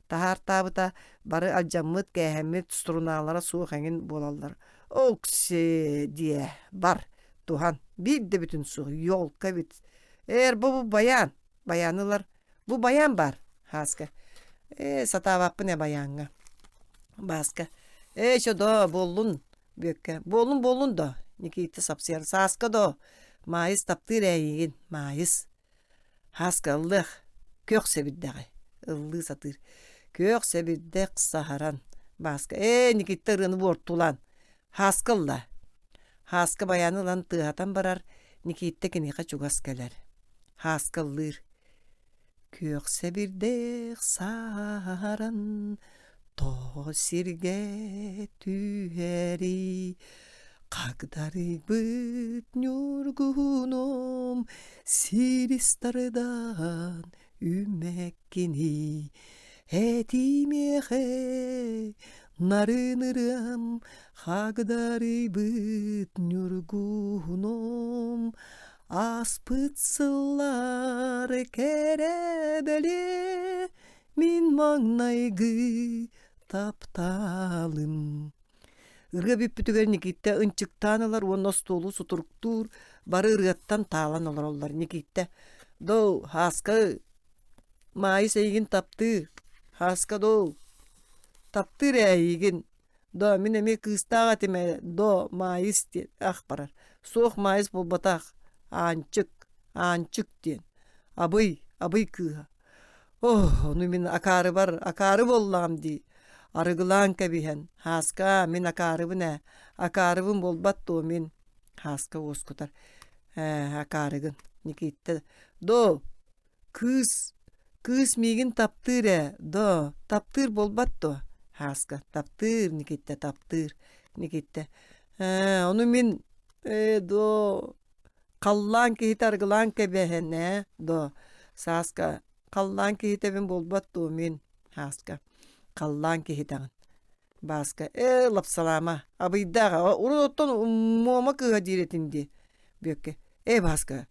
таһаартаабыта бары алдьаммыт, кээһэммит струналара суох эҥин буолаллар. Окси диэ, бар, туһан, биир да бүтүн суох, елка эбит. Эр бу баян, баяны ылар. Бу байаан баар, Һааска. Ээ, сатаабаппын ээ байааҥҥа. Бааска. Ээ, чэ доо, буоллун, Бүөккэ. Буоллун, буоллун доо, Никита сапсыйар. Сааска доо, Маайыс таптыыр ээ эйигин, Маайыс. Һааска ыллыах, күөх сэбирдэҕи. Ыллыы сатыыр. Күөх сэбирдэх саһаран. Бааска. Ээ, Никита ырыаны буортулаан. Һааска ылла. Һааска байааны ылан тыаһатан барар, Никита киниэхэ чугас кэлэр. Һааска ыллыыр. Күөх сэбирдэх саһаран тоҕо сиргэ түһэрий Хагдарыйбыт ньургуһунум силис тардан үүммэккиний Этимиэхэ нарын ырыам хагдарыйбыт ньургуһунум Ааспыт сыллар кэрэ бэлиэ мин маҥнайгы тапталым. Ырыа бүппүтүгэр Никиттэ ынчыктаан ылар уонна остуолу сутуруктуур, бары ырыаттан таалан олороллор. Никиттэ: «Доо, Һааска, Маайыс эйигин таптыыр, Һааска доо, таптыыр ээ эйигин, Доо, мин эмиэ кыыстаах этим ээ, доо, Маайыс диэн ах барар. Суох Маайыс буолбатах, Аанчык, Аанчык диэн. Абый, Абый кыыһа. Ох, ону мин акаарыбар, акаары буоллаҕым дии. Арыгылаан кэбиһэн, Һааска, мин акаарыбын ээ, акаарыбын буолбат дуо мин? Һааска уоскутар. Ээ, акаарыгын, Никииттэ. Доо, Кыыс, кыыс миигин таптыыр ээ, доо, таптыыр буолбат дуо? Һааска, таптыыр, Никиттэ, таптыыр, Никиттэ. Ээ, ону мин, ээ, доо, халлаан киһитэ арыгылаан кэбиһэн ээ, доо, Сааска, халлаан киһитэбин буолбат дуо мин? Һааска, халлаан киһитэҕин. Бааска, ээ, лапсалаама, абыйдаах, урут оттон Муома кыыһа диир этин дии. Бүөккэ, ээ, Бааска,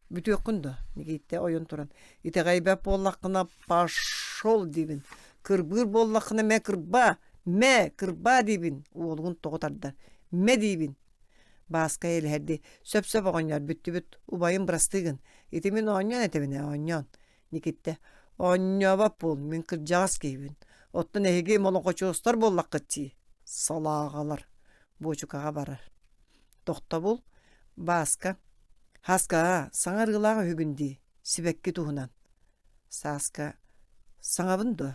бүтүөххүн дуо? Никииттэ ойон туран, итэҕэйбэт буоллаххына пошел диибин, кырбыыр буоллаххына мэ кырбаа, мэ кырбаа диибин, уолугун тоҕо тардар, мэ диибин. Бааска элэһэрдии, сөп-сөп оҕонньор бүттүбүт, убайым бырастыы гын, ити мин оонньоон этэбин ээ, оонньоон. Никиттэ «Оонньообот буол, мин кырдьаҕас киһибин. Оттон эһиги молоҥхочуостар буоллаххыт дии, салааҕалар» буочукаҕа барар. Тохтобул, Бааска «Һааска, саҥа арыылаах үһүгүн дии, сибэкки туһунан». Сааска «Саҥабын дуо?»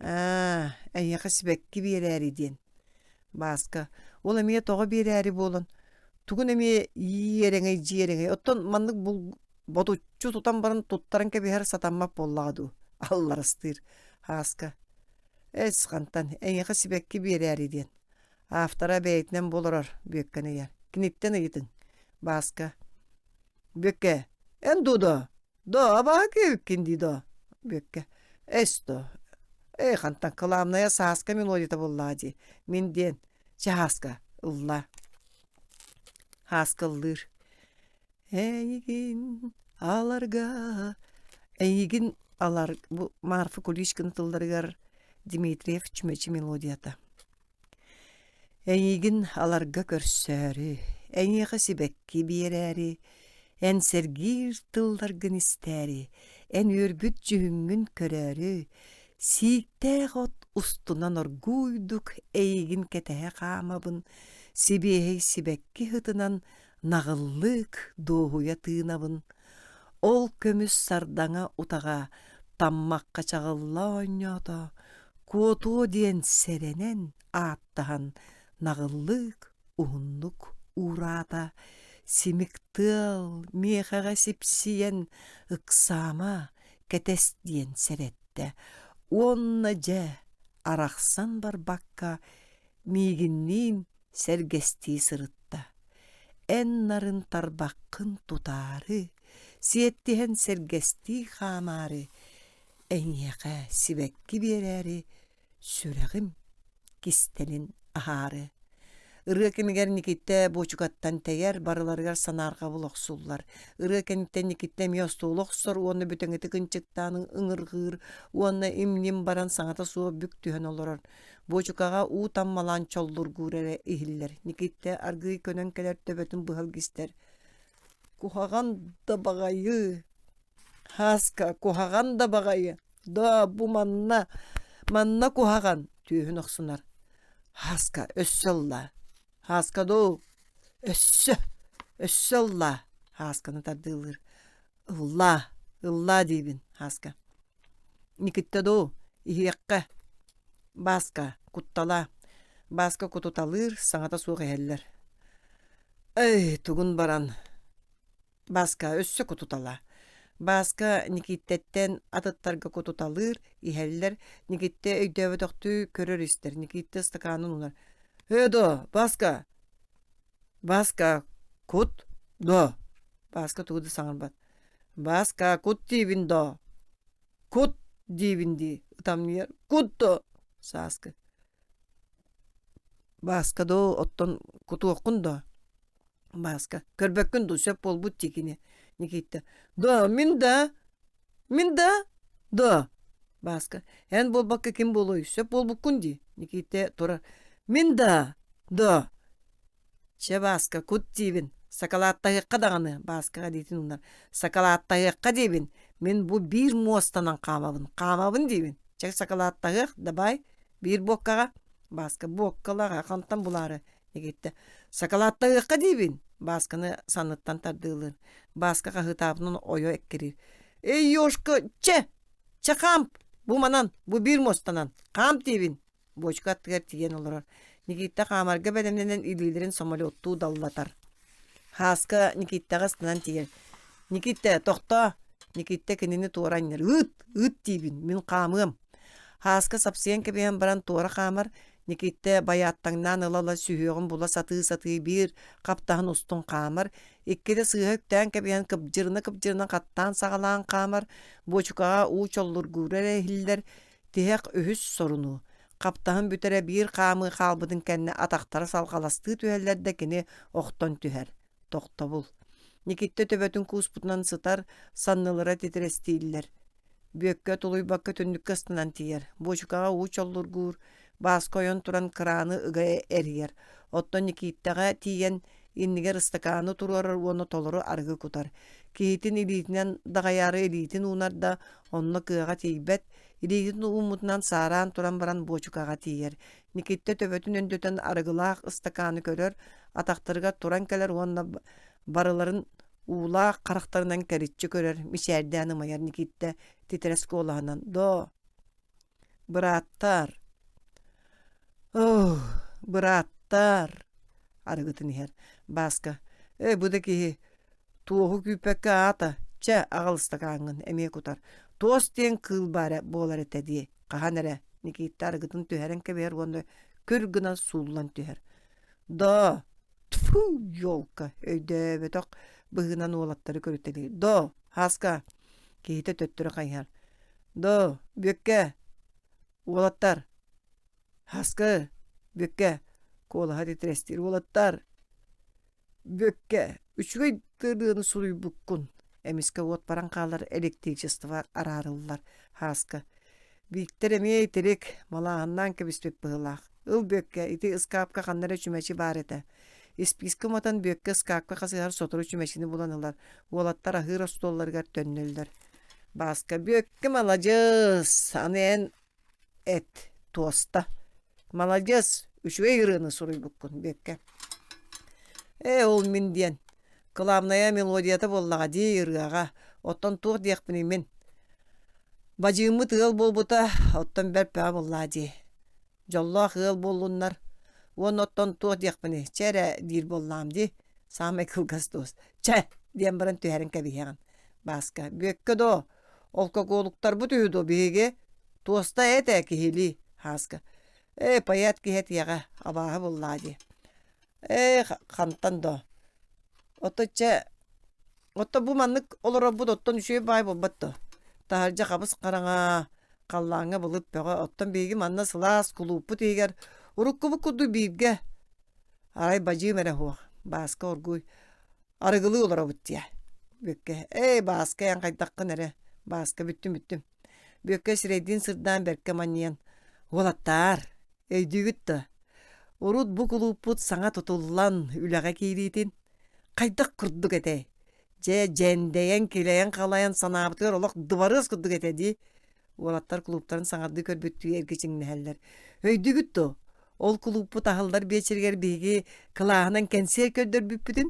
«Аа, эйиэхэ сибэкки биэрээри» диэн. Бааска «Ол эмиэ тоҕо биэрээри буолан, тугун эмиэ иэрэҥэй-дьиэрэҥэй, оттон маннык ботуччу тутан баран туттаран кэбиһэр сатаммат буоллаҕа дуу алларастыыр Һааска эс хантан эйиэхэ сибэкки биэрээри диэн автора бэйэтинэн буоларар Бүөккэни ыйар киниттэн ыйытыҥ Бааска Бүөккэ эн дуу доо доо абааһы киэбиккин дии доо Бүөккэ эс доо ээ хантан кылаамнайа Сааска мелодията буоллаҕа дии мин диэн чэ Һааска ыллаа Һааска ыллыыр Эйигин аларга Эйигин алар бу Марфа Куличкина тылларыгар Дмитриев Чүмэчи мелодията. Эйигин аларга көрсөөрү, эйиэхэ сибэкки биэрээри, эн сэргиир тылларгын истээри, эн үөрбүт дьүһүҥҥүн көрөөрү, сииктээх от устунан оргууйдук эйигин кэтэһэ хаамабын, сибиэһэй сибэкки сытынан наҕыллык дуоһуйа тыынабын, ол көмүс сардаҥа утаҕа таммахха чаҕылла оонньоото, куотуо диэн сэрэнэн ааттаһан наҕыллык уһуннук уураата, симик тыал миэхэҕэ сипсийэн ыксаама кэтэс диэн сэрэттэ уонна дьэ арахсан барбакка миигинниин сэргэстии сырытта. Эн нарын тарбаххын тутаары, сиэттиһэн сэргэстии хаамаары, эйиэхэ сибэкки биэрээри сүрэҕим кистэлин аһаары. Ырыа кэмигэр Никиттэ буочукаттан тэйэр, барыларыгар санаарҕабыл охсуллар. Ырыа кэнниттэн Никиттэ эмиэ остуолу охсор уонна бүтэҥитик ынчыктаан ыҥырҕыыр уонна им-ньим баран саҥата суох бүк түһэн олорор. Буочукаҕа уу таммалаан чоллургуур эрэ иһиллэр. Никиттэ аргыый көнөн кэлэр төбөтүн быһа илгистэр. Куһаҕан да баҕайы. Һааска куһаҕан да баҕайы, доо бу манна, манна куһаҕан, түөһүн охсунар. Һааска өссө ыллаа, Һааска дуу, өссө, өссө ыллаа, Һаасканы тардыылыыр. Ыллаа, ыллаа диибин, Һааска. Никиттэ дуу, иһиэххэ. Бааска, куттала. Бааска кутуталыыр, саҥата суох иһэллэр. Эй, тугун баран, Бааска өссө кутутала. Бааска Никииттэттэн атыттарга кутуталыыр, иһэллэр. Никииттэ өйдөөбөтөхтүү көрөр-истэр. Никииттэ ыстакаанын уунар. «Ээ доо, Бааска! Бааска, кут, доо!» Бааска тугу да саҥарбат. «Бааска, кут диибин доо! Кут диибин дии!» ытамньыйар. «Кут доо!» Сааскы. «Бааска доо, оттон кутуоххун доо?» Бааска, көрбөккүн дуу, сөп буолбут дии кини. Никита, да, мин да, мин да, да. Бааска, эн буолбакка ким буолуой, сөп буолбуккун дии. Никита турар, мин да, да. Чэ, Бааска, кут диибин, сакалааттаһыахха даҕаны, Бааскаҕа диитин уунар. Сакалааттаһыахха диибин, мин бу биир муостанан хаамабын, хаамабын диибин. Чэ, сакалааттаһыах, дабаай, биир буоккаҕа. Бааска буоккалаах, хантан булаары Игиттэ «Сакалааттаһыахха диибин!» Баасканы санныттан тардыылыыр. Бааска хаһыытаабытынан ойо эккириир. «Эй, Ёшка, чэ! Чэ, хаамп! Бу манан, бу биир муостанан! Хаамп диибин!» Буочука аттыгар тиийэн олорор. Никита хаамарга бэлэмнэнэн илиилэрин самолеттуу даллатар. Һааска Никиттэҕэ ыстанан тиийэр. «Никиттэ, тохтоо!» Никиттэ кинини туора анньар. «Ыыт! Ыыт диибин, мин хаамыам!» Һааска сапсыйан кэбиһэн баран туора хаамар, Никиттэ байааттаҥнаан ыла-ыла сүһүөҕүн була сатыы-сатыы биир хаптаһын устун хаамар, иккитэ сыыһа үктээн кэбиһэн кыбдьырына-кыбдьырына хаттаан саҕалаан хаамар, буочукаҕа уу чоллургуура эрэ иһиллэр, тиһэх үһүс сорунуу. Хаптаһын бүтэрэ биир хаамыы хаалбытын кэннэ атахтара салҕаластыы түһэллэр да кини охтон түһэр. Тохтобул. Никиттэ төбөтүн кууспутунан сытар, саннылара титирэстииллэр. Бүөккэ тулуйбакка түннүккэ ыстанан тиийэр, буочукаҕа уу чоллургуур, Бааска ойон туран кырааны ыга эрийэр, оттон Никииттэҕэ тиийэн иннигэр ыстакааны туруорар уонна толору арыгы кутар. Киһитин илиитинэн даҕайаары илиитин уунар да, онно кыаҕа тиийбэт, илиитин ууммутунан саараан туран баран буочукаҕа тиийэр. Никииттэ төбөтүн өндөтөн арыгылаах ыстакааны көрөр, атахтарыгар туран кэлэр уонна барыларын уулаах харахтарынан кэриччи көрөр, мичээрдээн ымайар Никииттэ титирэс куолаһынан «Доо, бырааттар, оо, бырааттар!» арыгытын иһэр. Бааска «Эй, бу да киһи, туоһу күүппэккэ аата, чэ, аҕал ыстакааҥҥын» эмиэ кутар. «Туос диэн кыыл баара буолар этэ дии, хаһан эрэ» Никииттэ арыгытын түһэрэн кэбиһэр уонна күр гына сууллан түһэр. «Доо, Тьфу, елка, өйдөөбөтөх быһыынан уолаттары көрүтэлиир. Доо, Һааска, киһитэ төттөрү хайыһар. Доо, Бүөккэ, уолаттар, Һааска, Бүөккэ, куолаһа титирэстиир уолаттар, Бүөккэ, үчүгэй ырыаны суруйбуккун. Эмискэ уот баран хаалар электричество араарыллар. Һааска, Бииктэр эмиэ итирик, малааһыннаан кэбиспит быһыылаах. Ыл Бүөккэ, ити ыскаапка ханна эрэ чүмэчи баар этэ. Испиискэ уматан Бүөккэ ыскаапка хасыһар сотору чүмэчини булан ылар. Уолаттар аһыыр остуолларыгар төннөллөр. Бааска Бүөккэ маладьыас, аны эн эт, туоста. Маладьыас, үчүгэй ырыаны суруйбуккун Бүөккэ. Ээ, ол мин диэн. Кылаабынайа мелодията буоллаҕа дии ырыаҕа. Оттон туох диэхпиний мин? Бадьыыммыт ыал буолбута, оттон бэрт бөҕө буоллаа дии. Дьоллоох ыал буоллуннар. Уонна оттон туох диэхпиний, чэ эрэ диир буоллаҕым дии. Саамай кылгас туос. Чэ! диэн баран түһэрэн кэбиһэҕин. Бааска, Бүөккэ доо, алкоголуктарбыт үһү дуо биһиги? Туоста эт ээ киһилии, Һааска. Ээ, поэт киһи этиэҕэ, абааһы буоллаа дии. Ээ, хантан доо? Ото чэ, ото бу маннык олорорбут оттон үчүгэй баай буолбат дуо? Таһырдьа хабыс-хараҥа, халлааҥҥа былыт бөҕө, оттон биһиги манна сылаас кулууппут иһигэр уруккубут курдук бииргэ арай бадьыым эрэ суох, Бааска оргууй арыгылыы олоробут диэ. Бүөккэ, ээ, Бааска эн хайдаххын эрэ, Бааска бүттүм бүттүм. Бүөккэ сирэйдиин сырдаан бэркэ манньыйан, уолаттаар, Өйдүүгүт дуо? Урут бу кулууппут саҥа тутуллан үлэҕэ киириитин хайдах курдук этэй? Дьэ, дьэндэйэн, килэйэн-халайан санаабытыгар олох дыбарыас курдук этэ дии. Уолаттар кулууптарын саҥардыы көрбүттүү эргичиҥнэһэллэр. Өйдүүгүт дуо? Ол кулууппут аһыллар биэчэригэр биһиги кылааһынан кэнсиэр көрдөрбүппүтүн?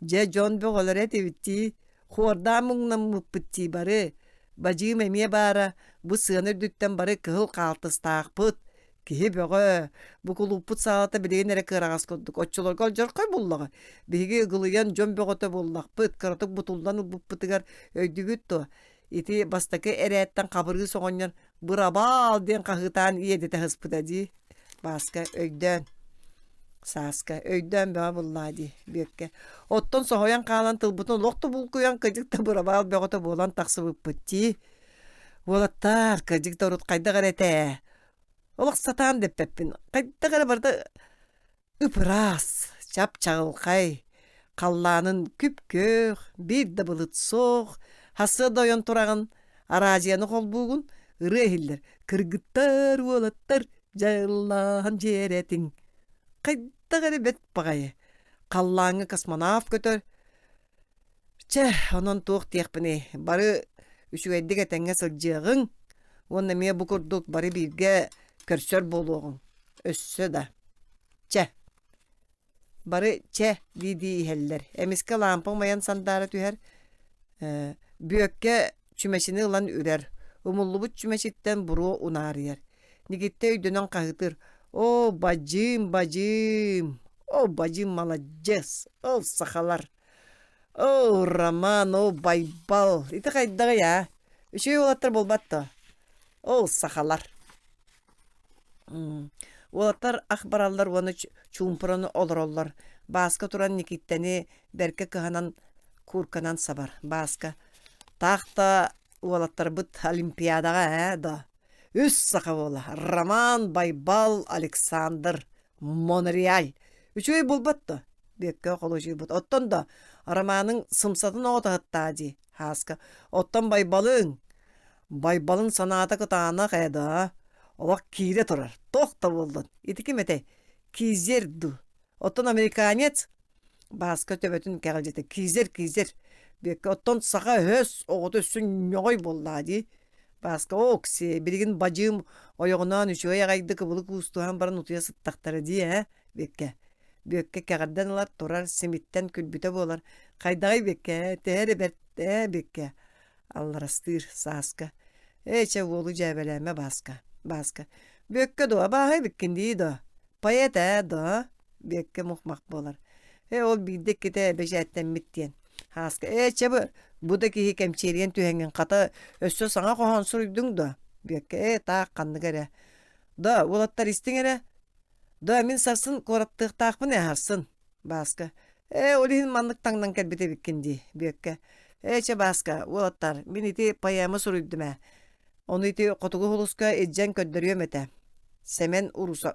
Дьэ, дьон бөҕөлөрө этибит дии. Хуордаан муҥнаммыппыт дии бары. Бадьыым эмиэ баара, бу сыана үрдүттэн бары кыһыл хаалтыстаахпыт. Киһи бөҕө, бу кулууппут саалата билигин эрэ кыараҕас курдук. Оччолорго алдьархай буллаҕа. Биһиги ыгылыйан дьон бөҕөтө буоллахпыт, кыратык бутуллан ылбыппытыгар өйдүүгүт дуо? Ити бастакы эрээттэн Хабырыыс оҕонньор «Бырабаал!» диэн хаһыытаан иэдэтэ сыспыта дии. Бааска өйдөөн Сааска өйдөөн бөҕө буллаа дии Бүөккэ. Оттон соһуйан хаалан тылбытын олох да булкуйан кыдьык да бырабаал бөҕөтө буолан тахсыбыппыт дии. Уолаттаар, кыдьык да урут хайдах эрэ этэ ээ. Олох сатаан дэппэппин. Хайдах эрэ барыта ып-ыраас, чап-чаҕылхай, халлаанын күп-күөх, биир да былыт суох, сарсыарда ойон тураҕын, араадьыйаны холбуугун, ырыа иһиллэр: «Кыргыттар, уолаттар, дьайыллаһан дьиэрэтиҥ». Хайдах эрэ бэрт баҕайы. Халлааҥҥа космонавт көтөр. Чэ, онон туох диэхпиний, бары үчүгэйдик этэҥҥэ сылдьыаҕыҥ уонна эмиэ бу курдук бары бииргэ көрсөр буолуоҕуҥ. Өссө да. Чэ. Бары чэ дии-дии иһэллэр. Эмискэ лаампа умайан сандаара түһэр. Ээ, Бүөккэ чүмэчини ылан үрэр. Умуллубут чүмэчиттэн буруо унаарыйар. Никиттэ өйдөнөн хаһыытыыр: «Оо, бадьыым, бадьыым! Оо, бадьыым маладьыас! Ол сахалар! Оо, Роман, оо, Байбал! Ити хайдаҕый аа? Үчүгэй уолаттар буолбат дуо? Ол сахалар!» Уолаттар ах бараллар уонна чуумпуран олороллор. Бааска туран Никиттэни бэркэ кыһанан куурканан сабар. Бааска: «Таах да уолаттарбыт Олимпиадаҕа ээ да Үс саха уола Роман, Байбал, Александр, Монреаль. Үчүгэй буолбат дуо? Бүөккэ холуочуйбут. Оттон да Романыҥ сымсатын оҕото сыттаа дии, Һааска. Оттон Байбалыҥ, Байбалыҥ санаата кытаанах ээ да, олох киирэ турар. Туох да буоллун. Ити ким этэй? Кизер дуу? Оттон американец Бааска төбөтүн кэҕилдьитэ кизер кизер Бүөккэ оттон саха өһөс оҕото өссө ньоҕой буоллаа дии Бааска ооксиэ билигин бадьыым ойоҕунаан үчүгэй аҕайдык ыбылы куустуһан баран утуйа сыттахтара дии ээ Бүөккэ Бүөккэ кэҕирдэн ылар турар симиттэн күлбүтэ буолар хайдаҕый Бүөккэ ээ төһө эрэ бэрт ээ Бүөккэ алларастыыр Сааска ээ чэ уолу дьээбэлээмэ Бааска Бааска Бүөккэ дуо абааһы эбиккин дии доо поэт ээ доо Бүөккэ мух-мах буолар. Ээ ол биирдэ иккитэ бэчээттэммит диэн. Һааска ээ чэ бу, бу да киһи кэмчиэрийэн түһэҥҥин хата өссө саҥа хоһоон суруйдуҥ дуо? Бүөккэ ээ таах ханнык эрэ. Да уолаттар истиҥ эрэ. Да мин сарсын куораттыахтаахпын ээ сарсын. Бааска ээ ол иһин маннык таҥнан кэлбит эбиккин дии Бүөккэ. Ээ чэ Бааска уолаттар мин ити поэма суруйдум ээ. Ону ити Хотугу Сулуска илдьэн көрдөрүөм этэ. Сэмэн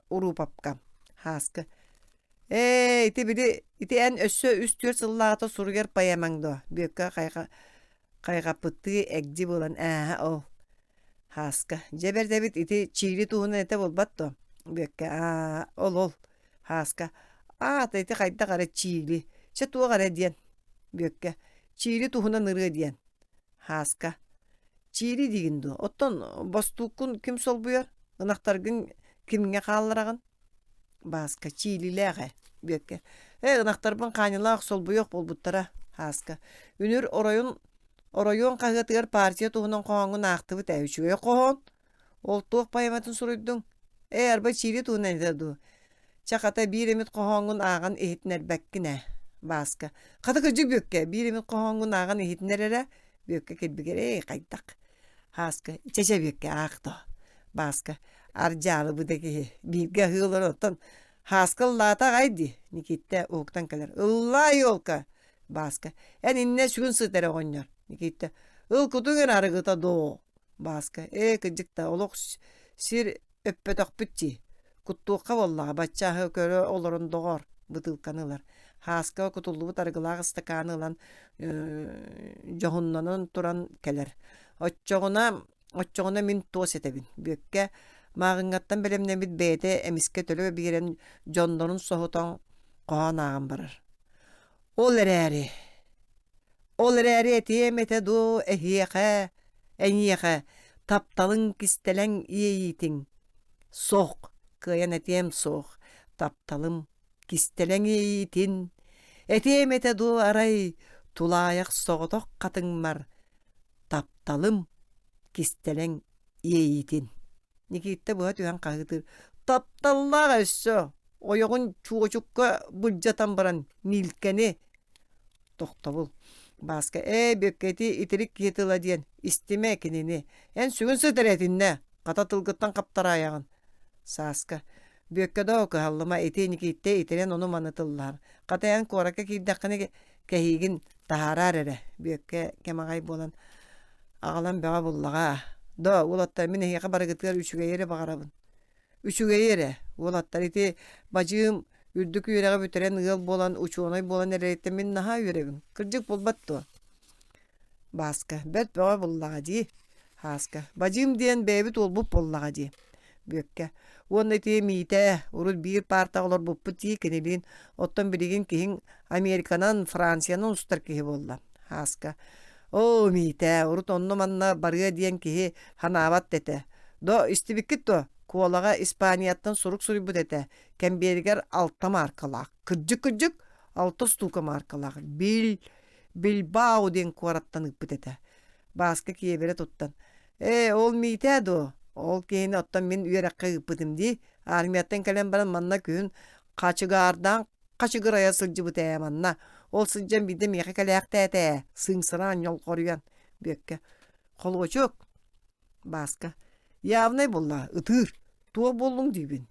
Уруупапка Һааска «Ээ, ити били ити эн өссө үс-түөрт сыллааҕыта суруйар поэмаҥ дуо?» Бүөккэ хайҕаппыттыы эгди буолан «Ээһэ ол» Һааска «Дьэ бэрт эбит ити чиили туһунан этэ буолбат дуо?» Бүөккэ «Аа, ол-ол» Һааска «Аата ити хайдах эрэ чиили, чэ туох эрэ диэн» Бүөккэ «Чиили туһунан ырыа диэн» Һааска «Чиили диигин дуо? Оттон бостууккун ким солбуйар? Ынахтаргын кимҥэ хааллараҕын?» Бааска «Чиилилээх ээ» Бүөккэ «Ээ, ынахтарбын хаанньалаах солбуйуох буолбуттара» Һааска «Үнүр оройун оройуон хаһыатыгар партия туһунан хоһооҥҥун аахтыбыт ээ, үчүгэй хоһоон. Ол туох поэматын суруйдуҥ? Ээ, арба чиили туһунан этэ дуу? Чэ, хата биир эмит хоһооҥҥун ааҕан иһитиннэрбэккин ээ, Бааска. Хата кырдьык Бүөккэ, биир эмит хоһооҥҥун ааҕан иһитиннэр эрэ. Бүөккэ килбигэр, ээ, хайдах? Һааска, чэ-чэ Бүөккэ, аах доо. Бааска, ардьаалы бу да киһи, бииргэ аһыы олорон, оттон Һааска ыллаата аҕай дии, Никииттэ уһуктан кэлэр. Ыллаа, елка! Бааска, эн иннэ сүгүн сыт эрэ оҕонньор. Никииттэ, ыл кутуҥ эрэ арыгыта доо. Бааска, ээ, кырдьык да, олох сир өппөтөхпүт дии. Куттуохха буоллаҕа, бачча аһы көрө олорон доҕоор, бытыылканы ылар. Һааска кутуллубут арыгылаах ыстакааны ылан дьоһуннанан туран кэлэр. Оччоҕуна, оччоҕуна мин туос этэбин. Бүөккэ мааҕыҥҥаттан бэлэмнэммит бэйэтэ эмискэ төлө биэрэн дьоннорун соһутан хоһоон ааҕан барар. Ол эрээри. Ол эрээри этиэм этэ дуо эһиэхэ, эйиэхэ, тапталыҥ кистэлэҥ иэйиитиҥ? Суох, кыайан этиэм суох, тапталым кистэлэҥ иэйиитин. Этиэм этэ дуо арай тулаайах соҕотох хатыҥмар, тапталым кистэлэҥ иэйиитин. Никиитэ быһа түһэн хаһыытыыр: «Тапталлаах өссө! Ойоҕун чуочукка былдьатан баран Милкэни!» Тохтобул. Бааска «Ээ, Бүөккэ ити итирик киһи тыла диэн, истимэ кинини. Эн сүгүн сыт эрэ итиннэ, хата тылгыттан хаптараайаҕын». Сааска «Бүөккэ доо, кыһаллыма, ити Никииттэ итирэн ону-маны тыллаһар. Хата эн куоракка киирдэххинэ кэһиигин таһаараар эрэ». Бүөккэ кэм аҕай буолан аҕалан бөҕө буллаҕа. «Доо, уолаттар, мин эһиэхэ барыгытыгар үчүгэйи эрэ баҕарабын. Үчүгэйи эрэ, уолаттар ити бадьыым үрдүк үөрэҕи бүтэрэн ыал буолан, учуонай буолан эрэриттэн мин наһаа үөрэбин. Кырдьык буолбат дуо?» Бааска бэрт бөҕө буллаҕа дии. Һааска бадьыым диэн бэйэбит уолбут буоллаҕа дии. Бүөккэ уонна ити Миитээ урут биир паартаҕа олорбуппут дии кинилиин оттон билигин киһиҥ Американан, Франциянан устар киһи буолла. Һааска оо Миитээ урут онно-манна барыа диэн киһи санаабат да этэ. До истибиккит дуо? Куолаҕа Испанияттан сурук суруйбут этэ. Кэмбиэригэр алта мааркалаах. Кырдьык-кырдьык алта устуука мааркалаах. Бил Бильбао диэн куораттан ыыппыт этэ. Бааска киэбирэ туттан: «Ээ, ол Миитээ дуо? Ол киһини оттон мин үөрэххэ ыыппытым дии. Армияттан кэлэн баран манна күһүн хачыгаардаан хачыгырайа сылдьыбыт ээ манна. Ол сылдьан биирдэ миэхэ кэлээхтээтэ ээ, сыыҥсыраан ньолҕоруйан». Бүөккэ: «Холуочук, Бааска явнай буолла ытыыр туох буоллуҥ диибин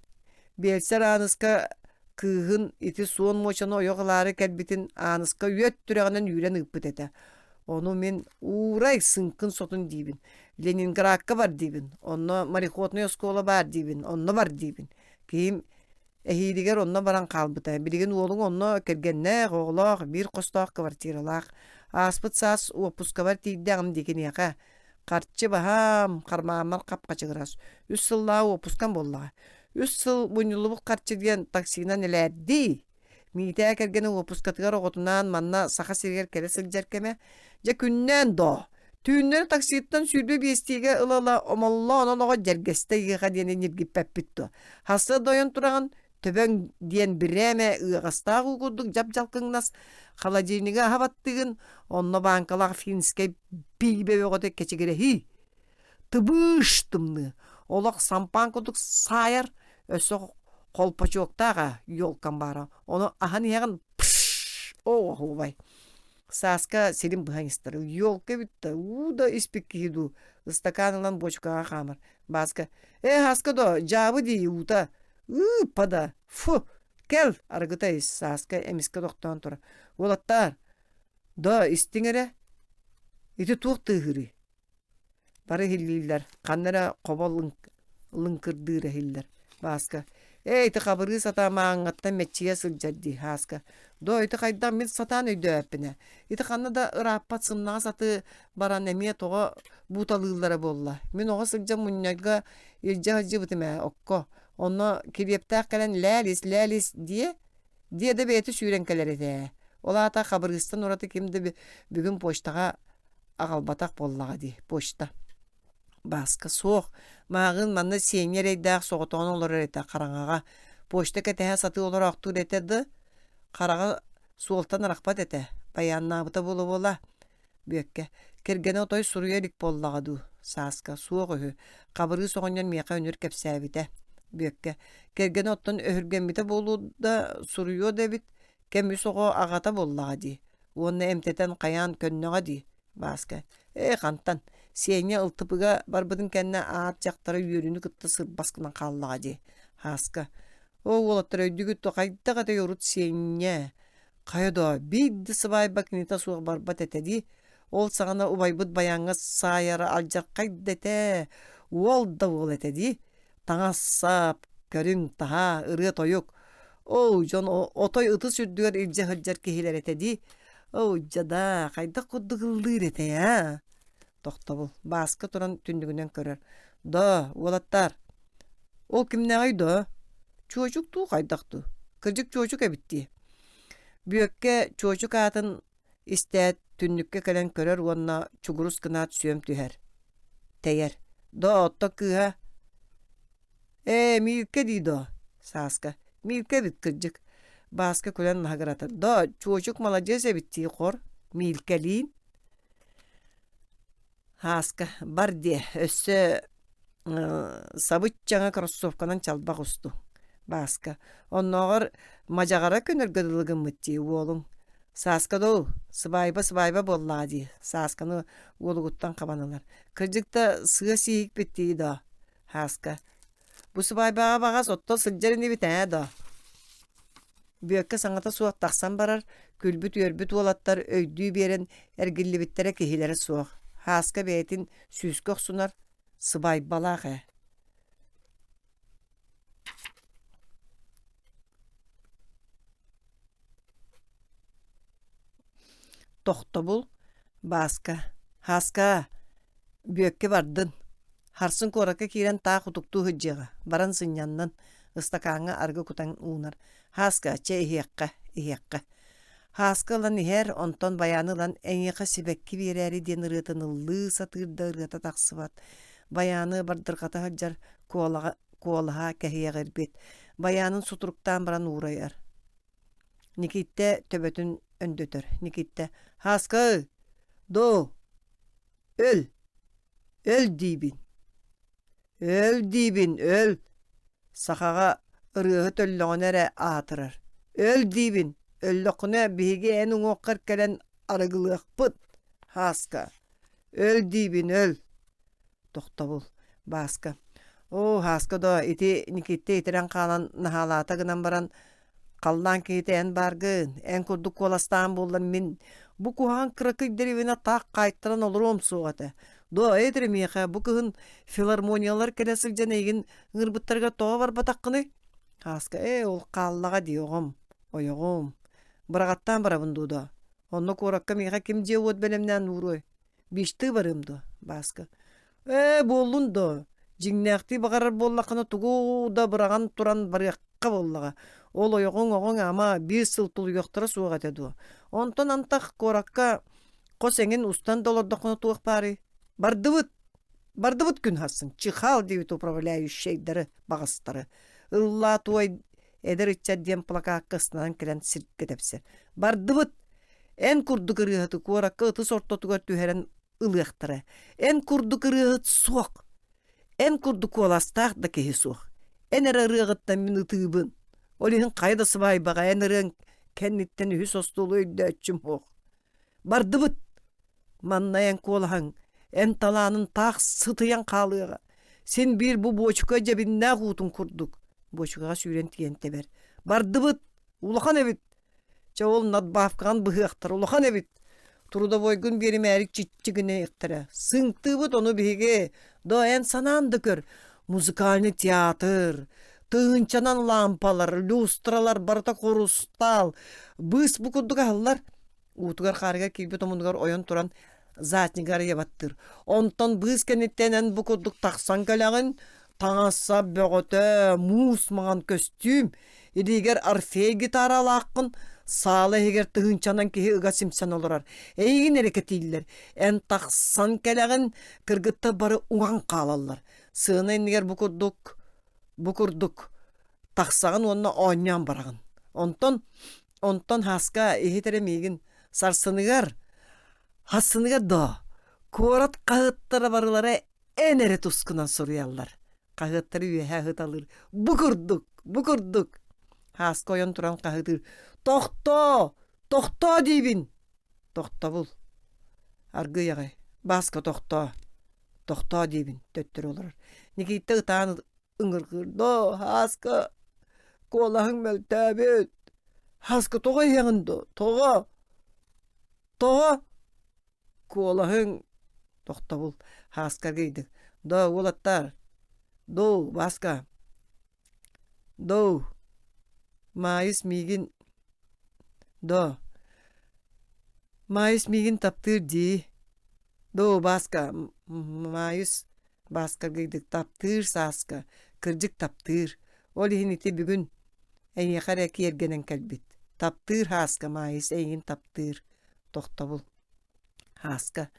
Биэлсэр Ааныска кыыһын ити суон муочаны ойох ылаары кэлбитин Ааныска үөт түрэҕинэн үүрэн ыыппыт этэ. Ону мин уурай сыҥкын сотун диибин. Ленинградка бар диибин. Онно мореходнай оскуола баар диибин. Онно бар диибин. Киһим Эһиилигэр онно баран хаалбыта. Билигин уолуҥ онно кэргэннээх, оҕолоох, биир хостоох квартиралаах. Ааспыт саас уоппускабар тиийдэҕим дии киниэхэ. Харчы баһаам, хармааммар хап-хачыгырас. Үс сыллааҕы уоппускам буоллаҕа. Үс сыл мунньуллубут харчы диэн таксинан элээрдии. Миитээ кэргэнэ уоппускатыгар оҕотунаан манна Саха сиригэр кэлэ сылдьар кэмэ. Дьэ күннээн доо! Түүннэри такситтан 25-тиигэ ыла-ыла омоллоон олоҕо дьэргэстэ ыйыаха диэни ньиргиппэппит дуо? Хасса дойон тураҕын, төбөҥ диэн бирээмэ ыаҕастаах уу курдук дьап-дьалкыҥнас, холодильнига аһа баттыгын, онно бааҥкалаах финскэй пиибэ бөҕөтө кэчигирэһии. Тыбыыш тымныы, олох сампаан курдук саайар, өссө холпочуоктаах аа, елкам баара, ону аһан иһэҕин пш оо оһуобай Сааска сирин быһан истэр. Елка эбит да, уу да испит киһи дуу. Ыстакаан ылан буочукаҕа хаамар. Бааска, ээ, Һааска доо, дьаабы дии уута. Ыыппа да, фу, кэл, арыгыта ис, Сааска эмискэ тохтоон турар. Уолаттаар, доо, истиҥ эрэ. Ити туох тыаһыырый? Бары иһиллииллэр, ханна эрэ хобо лыҥкырдыыр иһиллэр. Бааска: «Ээ, ити Хабырыыс атамааҥҥыттан мэччийэ сылдьар дии, Һааска. Доо, ити хайдах мин сатаан өйдөөбөппүн ээ. Ити ханна да ырааппат сымнаҕас аты баран эмиэ тоҕо бууталыыллара буолла. Мин оҕо сылдьан мунньарга илдьэ сылдьыбытым ээ, окко. Онно килиэптээх кэлэн лээлис, лээлис диэ, диэ да бэйэтэ сүүрэн кэлэр этэ ээ. Ол аата Хабырыыстан ураты ким да бүгүн почтаҕа аҕалбатах буоллаҕа дии, почта. Бааска суох, мааҕын манна Сеня эрэйдээх соҕотоҕун олорор этэ хараҥаҕа. Почта кэтэһэ сатыы олороохтуур этэ да, хараҕа суолтан арахпат этэ, байааннаабыта буола-буола. Бүөккэ, кэргэнэ отой суруйа илик буоллаҕа дуу, Сааска, суох үһү, Хабырыыс оҕонньор миэхэ үнүр кэпсээбитэ. Бүөккэ, кэргэнэ оттон өһүргэммитэ буолуо да, суруйуо да эбит, кэм үс оҕо аҕата буоллаҕа дии уонна эмтэтэн хайаан көннөҕө дии Бааска ээ хантан Сеня ылтыпыга барбытын кэннэ аат дьахтара үөрүүнү кытта сырбас гынан хааллаҕа дии Һааска оо уолаттар өйдүүгүт дуо хайдах этэй урут Сеня хайа доо биир да сыбаайба кинитэ суох барбат этэ дии ол саҕана убайбыт байааҥҥа саайара алдьархай да этэ уол да уол этэ дии таҥас-сап, көрүҥ-таһаа, ырыа-тойук. Оо, дьон отой ытыс үрдүгэр илдьэ сылдьар киһилэр этэ дии. Оо, дьадаа, хайдах курдук ыллыыр этэй аа? Тохтобул. Бааска туран түннүгүнэн көрөр. Доо, уолаттаар, ол кимнээҕий доо? Чуочук дуу, хайдах дуу? Кырдьык чуочук эбит дии. Бүөккэ чуочук аатын истээт. Түннүккэ кэлэн көрөр уонна чугурус гынаат сүөм түһэр. Тэйэр. Доо, оттон кыыһа Ээ, Миилкэ дии доо, Сааска. Миилкэ эбит кырдьык. Бааска күлэн маһыгыратар. Доо, Чуочук маладьыас эбит дии хор. Миилкэлиин. Һааска, бар диэ, өссө сабыччаҥа кроссовканан чалбах устуҥ. Бааска, оннооҕор мадьаҕара көнөргө дылы гыммыт дии уолуҥ. Сааска доо, сыбаайба-сыбаайба буоллаҕа дии, Саасканы уолугуттан хабан ылар. Кырдьык да сыа сииһикпит дии доо. Һааска, бу сыбаайбаҕа баҕас оттон сылдьар инибит ээ доо. Бүөккэ саҥата суох тахсан барар, күлбүт-үөрбүт уолаттар өйдүү биэрэн эргиллибиттэрэ киһилэрэ суох. Һааска бэйэтин сүүскэ охсунар, сыбаайбалаах ээ. Тохтобул, Бааска, Һааскаа, Бүөккэ бардын, Харсын куоракка киирэн таах утуктуу сылдьыаҕа, баран сынньаннын, ыстакааҥҥа арыгы кутан уунар. Һааска, чэ иһиэххэ, иһиэххэ. Һааска ылан иһэр, онтон байааны ылан эйиэхэ сибэкки биэрээри диэн ырыатын ыллыы сатыыр да ырыата тахсыбат. Байааны бардырҕата сылдьар куолаҕа, куолаһа кэһиэҕирбит. Байаанын сутуруктаан баран уурайар. Никиттэ төбөтүн өндөтөр. Никиттэ: «Һааска, доо, өл, өл диибин, өл диибин, өл, сахаҕа ырыаһыт өллөҕүнэ эрэ аатырар. Өл диибин, өллөххүнэ биһиги эн уҥуоххар кэлэн арыгылыахпыт, Һааска, өл диибин, өл» Тохтобул. Бааска. Оо, Һааска доо, ити Никиттэ итирэн хаалан наһаалаата гынан баран, халлаан киһитэ эн бааргын, эн курдук куоластаан буоллар мин бу куһаҕан кыракый дэриэбинэ таах хаайтаран олоруом суох этэ. Доо, эдэр миэхэ бу кыһын филармониялар кэлэ сылдьан эйигин ыҥырбыттарыгар тоҕо барбатаххыный? Һааска, ээ, ол хааллаҕа дии оҕом, ойоҕум. Быраҕаттаан барабын дуу доо? Онно куоракка миэхэ ким дьиэ-уот бэлэмнээн ууруой? Биштыы барыам дуо, Бааска? Ээ, буоллун дуо? Дьиҥнээхтии баҕарар буоллаххына тугу да быраҕан туран барыахха буоллаҕа. Ол ойоҕуҥ оҕоҥ ама биир сыл тулуйуохтара суох этэ дуо? Онтон антах куоракка хос эҥин устан да олордоххуна туох баарый? Бардыбыт! Бардыбыт күн хассын, чихал диэбит управляющайдары, баҕастары. Ыллаа туой эдэр ыччат диэн плакакка ыстанан кэлэн сиргэ тэпсэр. Бардыбыт! Эн курдук ырыаһыты куоракка ытыс ортотугар түһэрэн ылыахтара. Эн курдук ырыаһыт суох. Эн курдук куоластаах да киһи суох. Эн эрэ ырыаҕыттан мин ытыыбын. Ол иһин хайа да сыбаайбаҕа эн ырыаҥ кэнниттэн үһүс остуолу өйдөөччүм суох. Бардыбыт! Манна эн куолаһыҥ, эн талаанын таах сытыйан хаалыаҕа. Син биир бу буочука дьэбиннээх уутун курдук. Буочукаҕа сүүрэн тиийэн тэбэр. Бардыбыт! Улахан эбит! Чэ ол надбавкаҕын быһыахтар улахан эбит. Трудовойгун биэримээри чиччигинэйэхтэрэ. Сыҥтыыбыт ону биһиги. Доо эн санаан да көр. Музыкальный театр, тыһыынчанан лампалар, люстралар барыта хурустаал. Быыс бу курдук аһыллар. Уутугар-хаарыгар киирбит омунугар ойон туран заднигар ебаттыыр. Онтон быыс кэнниттэн эн бу курдук тахсан кэлэҕин, таҥас-сап бөҕөтө, муус маҥан көстүүм, илиигэр орфей гитаралааххын, саала иһигэр тыһыынчанан киһи ыга симсэн олорор. Эйигин эрэ кэтииллэр. Эн тахсан кэлэҕин, кыргыттар бары уҥан хаалаллар. Сыана иннигэр бу курдук, бу курдук тахсаҕын уонна оонньоон бараҕын. Онтон Онтон Һааска иһит эрэ миигин сарсыныгар, хассыныгар доо, куорат хаһыаттара барылара эн эрэ тускунан суруйаллар. Хаһыаттары үөһэ ыһыталыыр. Бу курдук, бу курдук. Һааска ойон туран хаһыытыыр. Тохтоо! Тохтоо диибин! Тохтобул. Аргыый аҕай. Бааска тохтоо. Тохтоо диибин, төттөрү олорор. Никита ытаан ыҥыргыыр доо Һааска куолаһыҥ мөлтөөбүт Һааска тоҕо иһэҕин дуо тоҕо тоҕо куолаһыҥ тохтобул Һааска аргыйдык доо уолаттаар доо Бааска доо Маайыс миигин доо Маайыс миигин таптыыр дии доо Бааска Маайыс Бааска аргыйдык таптыыр Сааска, кырдьык таптыыр. Ол иһин ити бүгүн эйиэхэ эрэ киэргэнэн кэлбит. Таптыыр Һааска Маайыс эйигин таптыыр. Тохтобул. Һааска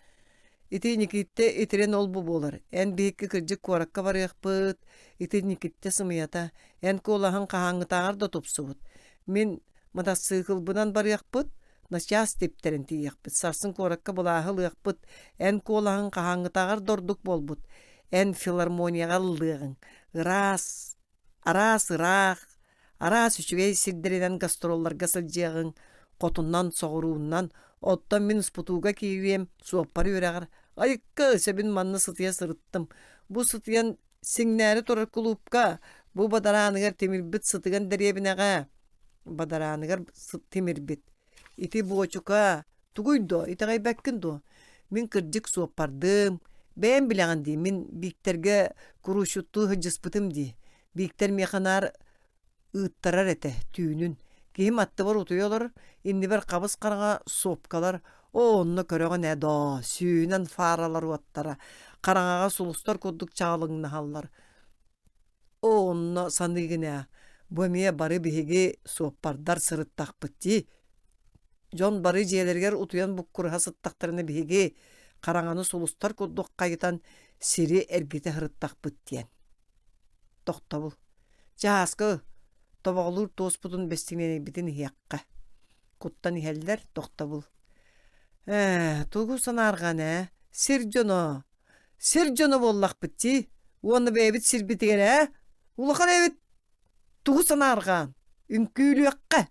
Ити Никиттэ итирэн ол-бу буолар. Эн биһикки кырдьык куоракка барыахпыт. Ити Никиттэ сымыйата. Эн куолаһыҥ хаһааҥҥытааҕар да тупсубут. Мин матассыыкылбынан барыахпыт, начаас типтэрин тиийиэхпит. Сарсын куоракка былааһы ылыахпыт. Эн куолаһыҥ хаһааҥҥытааҕар да ордук буолбут. Эн филармонияҕа ыллыаҕыҥ. Ыраас, араас ыраах, араас үчүгэй сирдэринэн гастролларга сылдьыаҕыҥ, хотунан, соҕурууннан, оттон мин успутууга киириэм, суоппар үөрэҕэр айыкка сөбүн манна сытыйа сырыттым. Бу сытыйан сиҥнээри турар кулуупка, бу бадарааныгар тимирбит сытыган дэриэбинэҕэ, бадарааныгар тимирбит. Ити буочука, тугуй дуо, итэҕэйбэккин дуо? Мин кырдьык суоппардым, бэйэм билэҕин дии, мин Бииктэргэ куруусчуттуу сылдьыспытым дии. Бииктэр миэхэ наар ыыттарар этэ, түүнүн. Киһим аттыбар утуйа олорор, иннибэр хабыс-хараҥа сопкалар, оо, онно көрөҕүн ээ доо, сүүнэн фаралар уоттара, хараҥаҕа сулустар курдук чаҕылыҥнаһаллар. Оо, онно саныыгын ээ, бу эмиэ бары биһиги суоппардар сырыттахпыт дии. Дьон бары дьиэлэригэр утуйан буккураһа сыттахтарына биһиги хараҥаны сулустар курдук хайытан сири эргитэ сырыттахпыт диэн. Тохтобул. Чааскы тобоҕолуур туоспутун бэстиҥиэнэйбитин иһиэххэ. Куттан иһэллэр, тохтобул. Ээ, тугу санаарҕаан ээ, сир дьоно, сир дьоно буоллахпыт дии. Уонна бэйэбит сирбитигэр ээ, улахан эбит Тугу санаарҕаан, үҥкүүлүөххэ!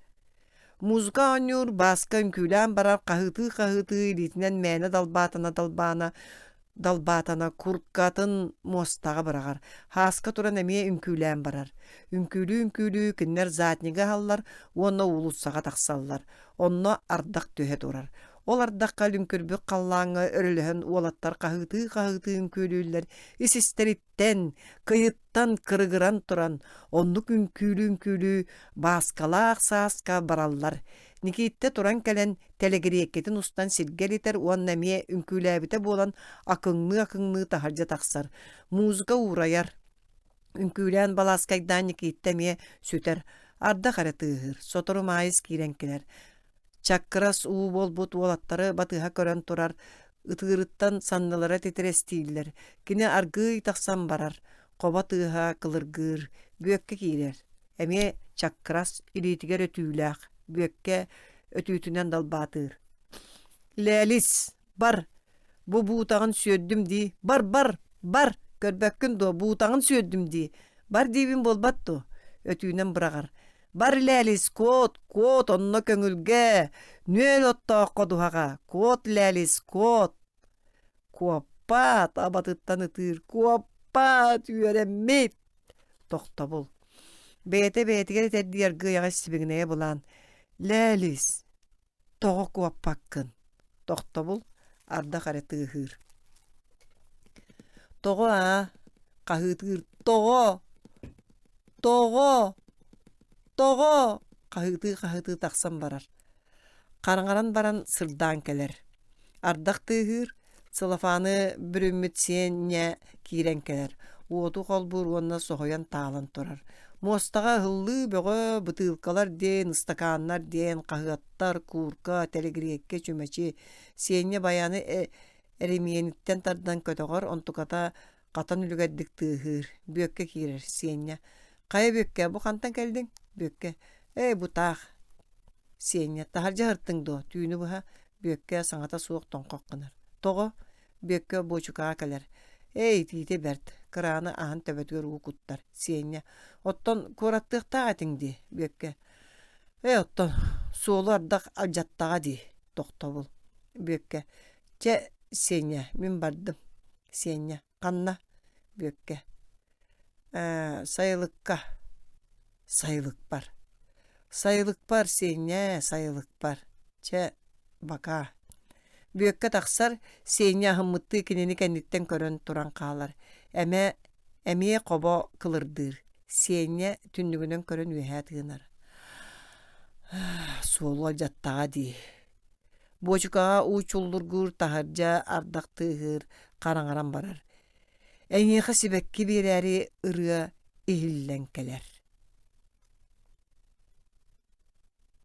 Музыка оонньуур, Бааска үҥкүүлээн барар, хаһыытыы-хаһыытыы илиитинэн мээнэ далбаатана-далбаана далбаатана куркатын муостаҕа быраҕар. Һааска туран эмиэ үҥкүүлээн барар. Үҥкүүлүү-үҥкүүлүү кинилэр заднигы аһаллар уонна уулуссаҕа тахсаллар. Онно ардах түһэ турар. Ол ардахха лүҥкүрбүт халлааҥҥа өрөлөһөн уолаттар хаһыытыы-хаһыытыы үҥкүүлүүллэр, ис-истэриттэн Тэн, кыйыттан кырыгыран туран, оннук үҥкүүлүү-үҥкүүлүү Бааскалаах Сааска бараллар. Никииттэ туран кэлэн, тэлэгириэккэтин устан сиргэ элитэр уонна эмиэ үҥкүүлээбитэ буолан акыҥныы-акыҥныы таһырдьа тахсар. Музыка уурайар. Үҥкүүлээн балааскайдаан Никииттэ эмиэ сүтэр. Ардах эрэ тыаһыыр. Сотору Маайыс киирэн кэлэр. Чаккырас уу буолбут уолаттары батыһа көрөн турар, ытыырыттан саннылара титирэстииллэр. Кини аргыый тахсан барар, хобо тыаһа кылыргыыр, Бүөккэ киирэр. Эмиэ чаккырас илиитигэр өтүүлээх, Бүөккэ өтүүтүнэн далбаатыыр. «Лээлис, бар! Бу буутаҕын сүөрдүм дии! Бар, бар, бар! Көрбөккүн дуо, буутаҕын сүөрдүм дии! Бар диибин буолбат дуо?» Өтүүнэн быраҕар. Бар Лээлис, куот, куот, онно көҥүлгэ, нүөл оттоох ходуһаҕа, куот Лээлис, куот. Куоппаат, абатыттан ытыыр, куоппаат, үөрэммит. Тохтобул. Бэйэтэ бэйэтигэр этэрдии аргыайаҕа сибигинэйэ былаан. Лээлис, Тоҕо куоппаккын? Тохтобул, ардах эрэ тыаһыыр. Тоҕо аа? Хаһыытыыр тоҕо? Тоҕо? Тоҕо? Хаһыытыы-хаһыытыы тахсан барар. Хараҥаран баран сырдаан кэлэр. Ардах тыаһыыр, Целлофаны бүрүммүт сиэнньэ киирэн кэлэр, уоту холбуур уонна соһуйан таалан турар. Муостаҕа ыһыллыы бөҕө, бытыылкалар диэн, ыстакааннар диэн, хаһыаттар, куурка, тэлэгириэккэ, чүмэчи. Сиэнньэ баяны эримиэниттэн тардан көтөҕөр, онтуката хатан үлүгэрдик тыаһыыр. Бүөккэ киирэр, Сиэнньэ: «Хайа Бүөккэ, бу хантан кэллиҥ?» Бүөккэ: «Ээ, бу таах». Сиэнньэ: «Таһырдьа ыһыртыҥ дуо? Түүнү быһа?» Бүөккэ саҥата суох тоҥхох гынар. «Тоҕо?» Бүөккэ буочукаҕа кэлэр. «Эй, итиитэ бэрт, кырааны аһан төбөтүгэр уу куттар». Сиэнньэ: «Оттон куораттыахтаах этиҥ дии?» Бүөккэ: «Ээ, оттон суолу ардах алдьаттаҕа дии». Тохтобул. Бүөккэ: «Чэ, Сеня, мин бардым». Сеня: «Ханна?» Бүөккэ: «Ээ, сайылыкка». «Сайылыкпар». «Сайылыкпар, Сеня, сайылыкпар. Чэ, бакаа». Бүөккэ тахсар, Сеня аһыммыттыы кинини кэнниттэн көрөн туран хаалар. Эмэ эмиэ хобо кылырдыыр. Сеня түннүгүнэн көрөн үөһээ тыынар. Суолу алдьаттаҕа дии. Буочукаҕа уу чуллургуур, таһырдьа ардах тыаһыыр, хараҥаран барар. Эйиэхэ сибэкки биэрээри ырыа иһиллэн кэлэр.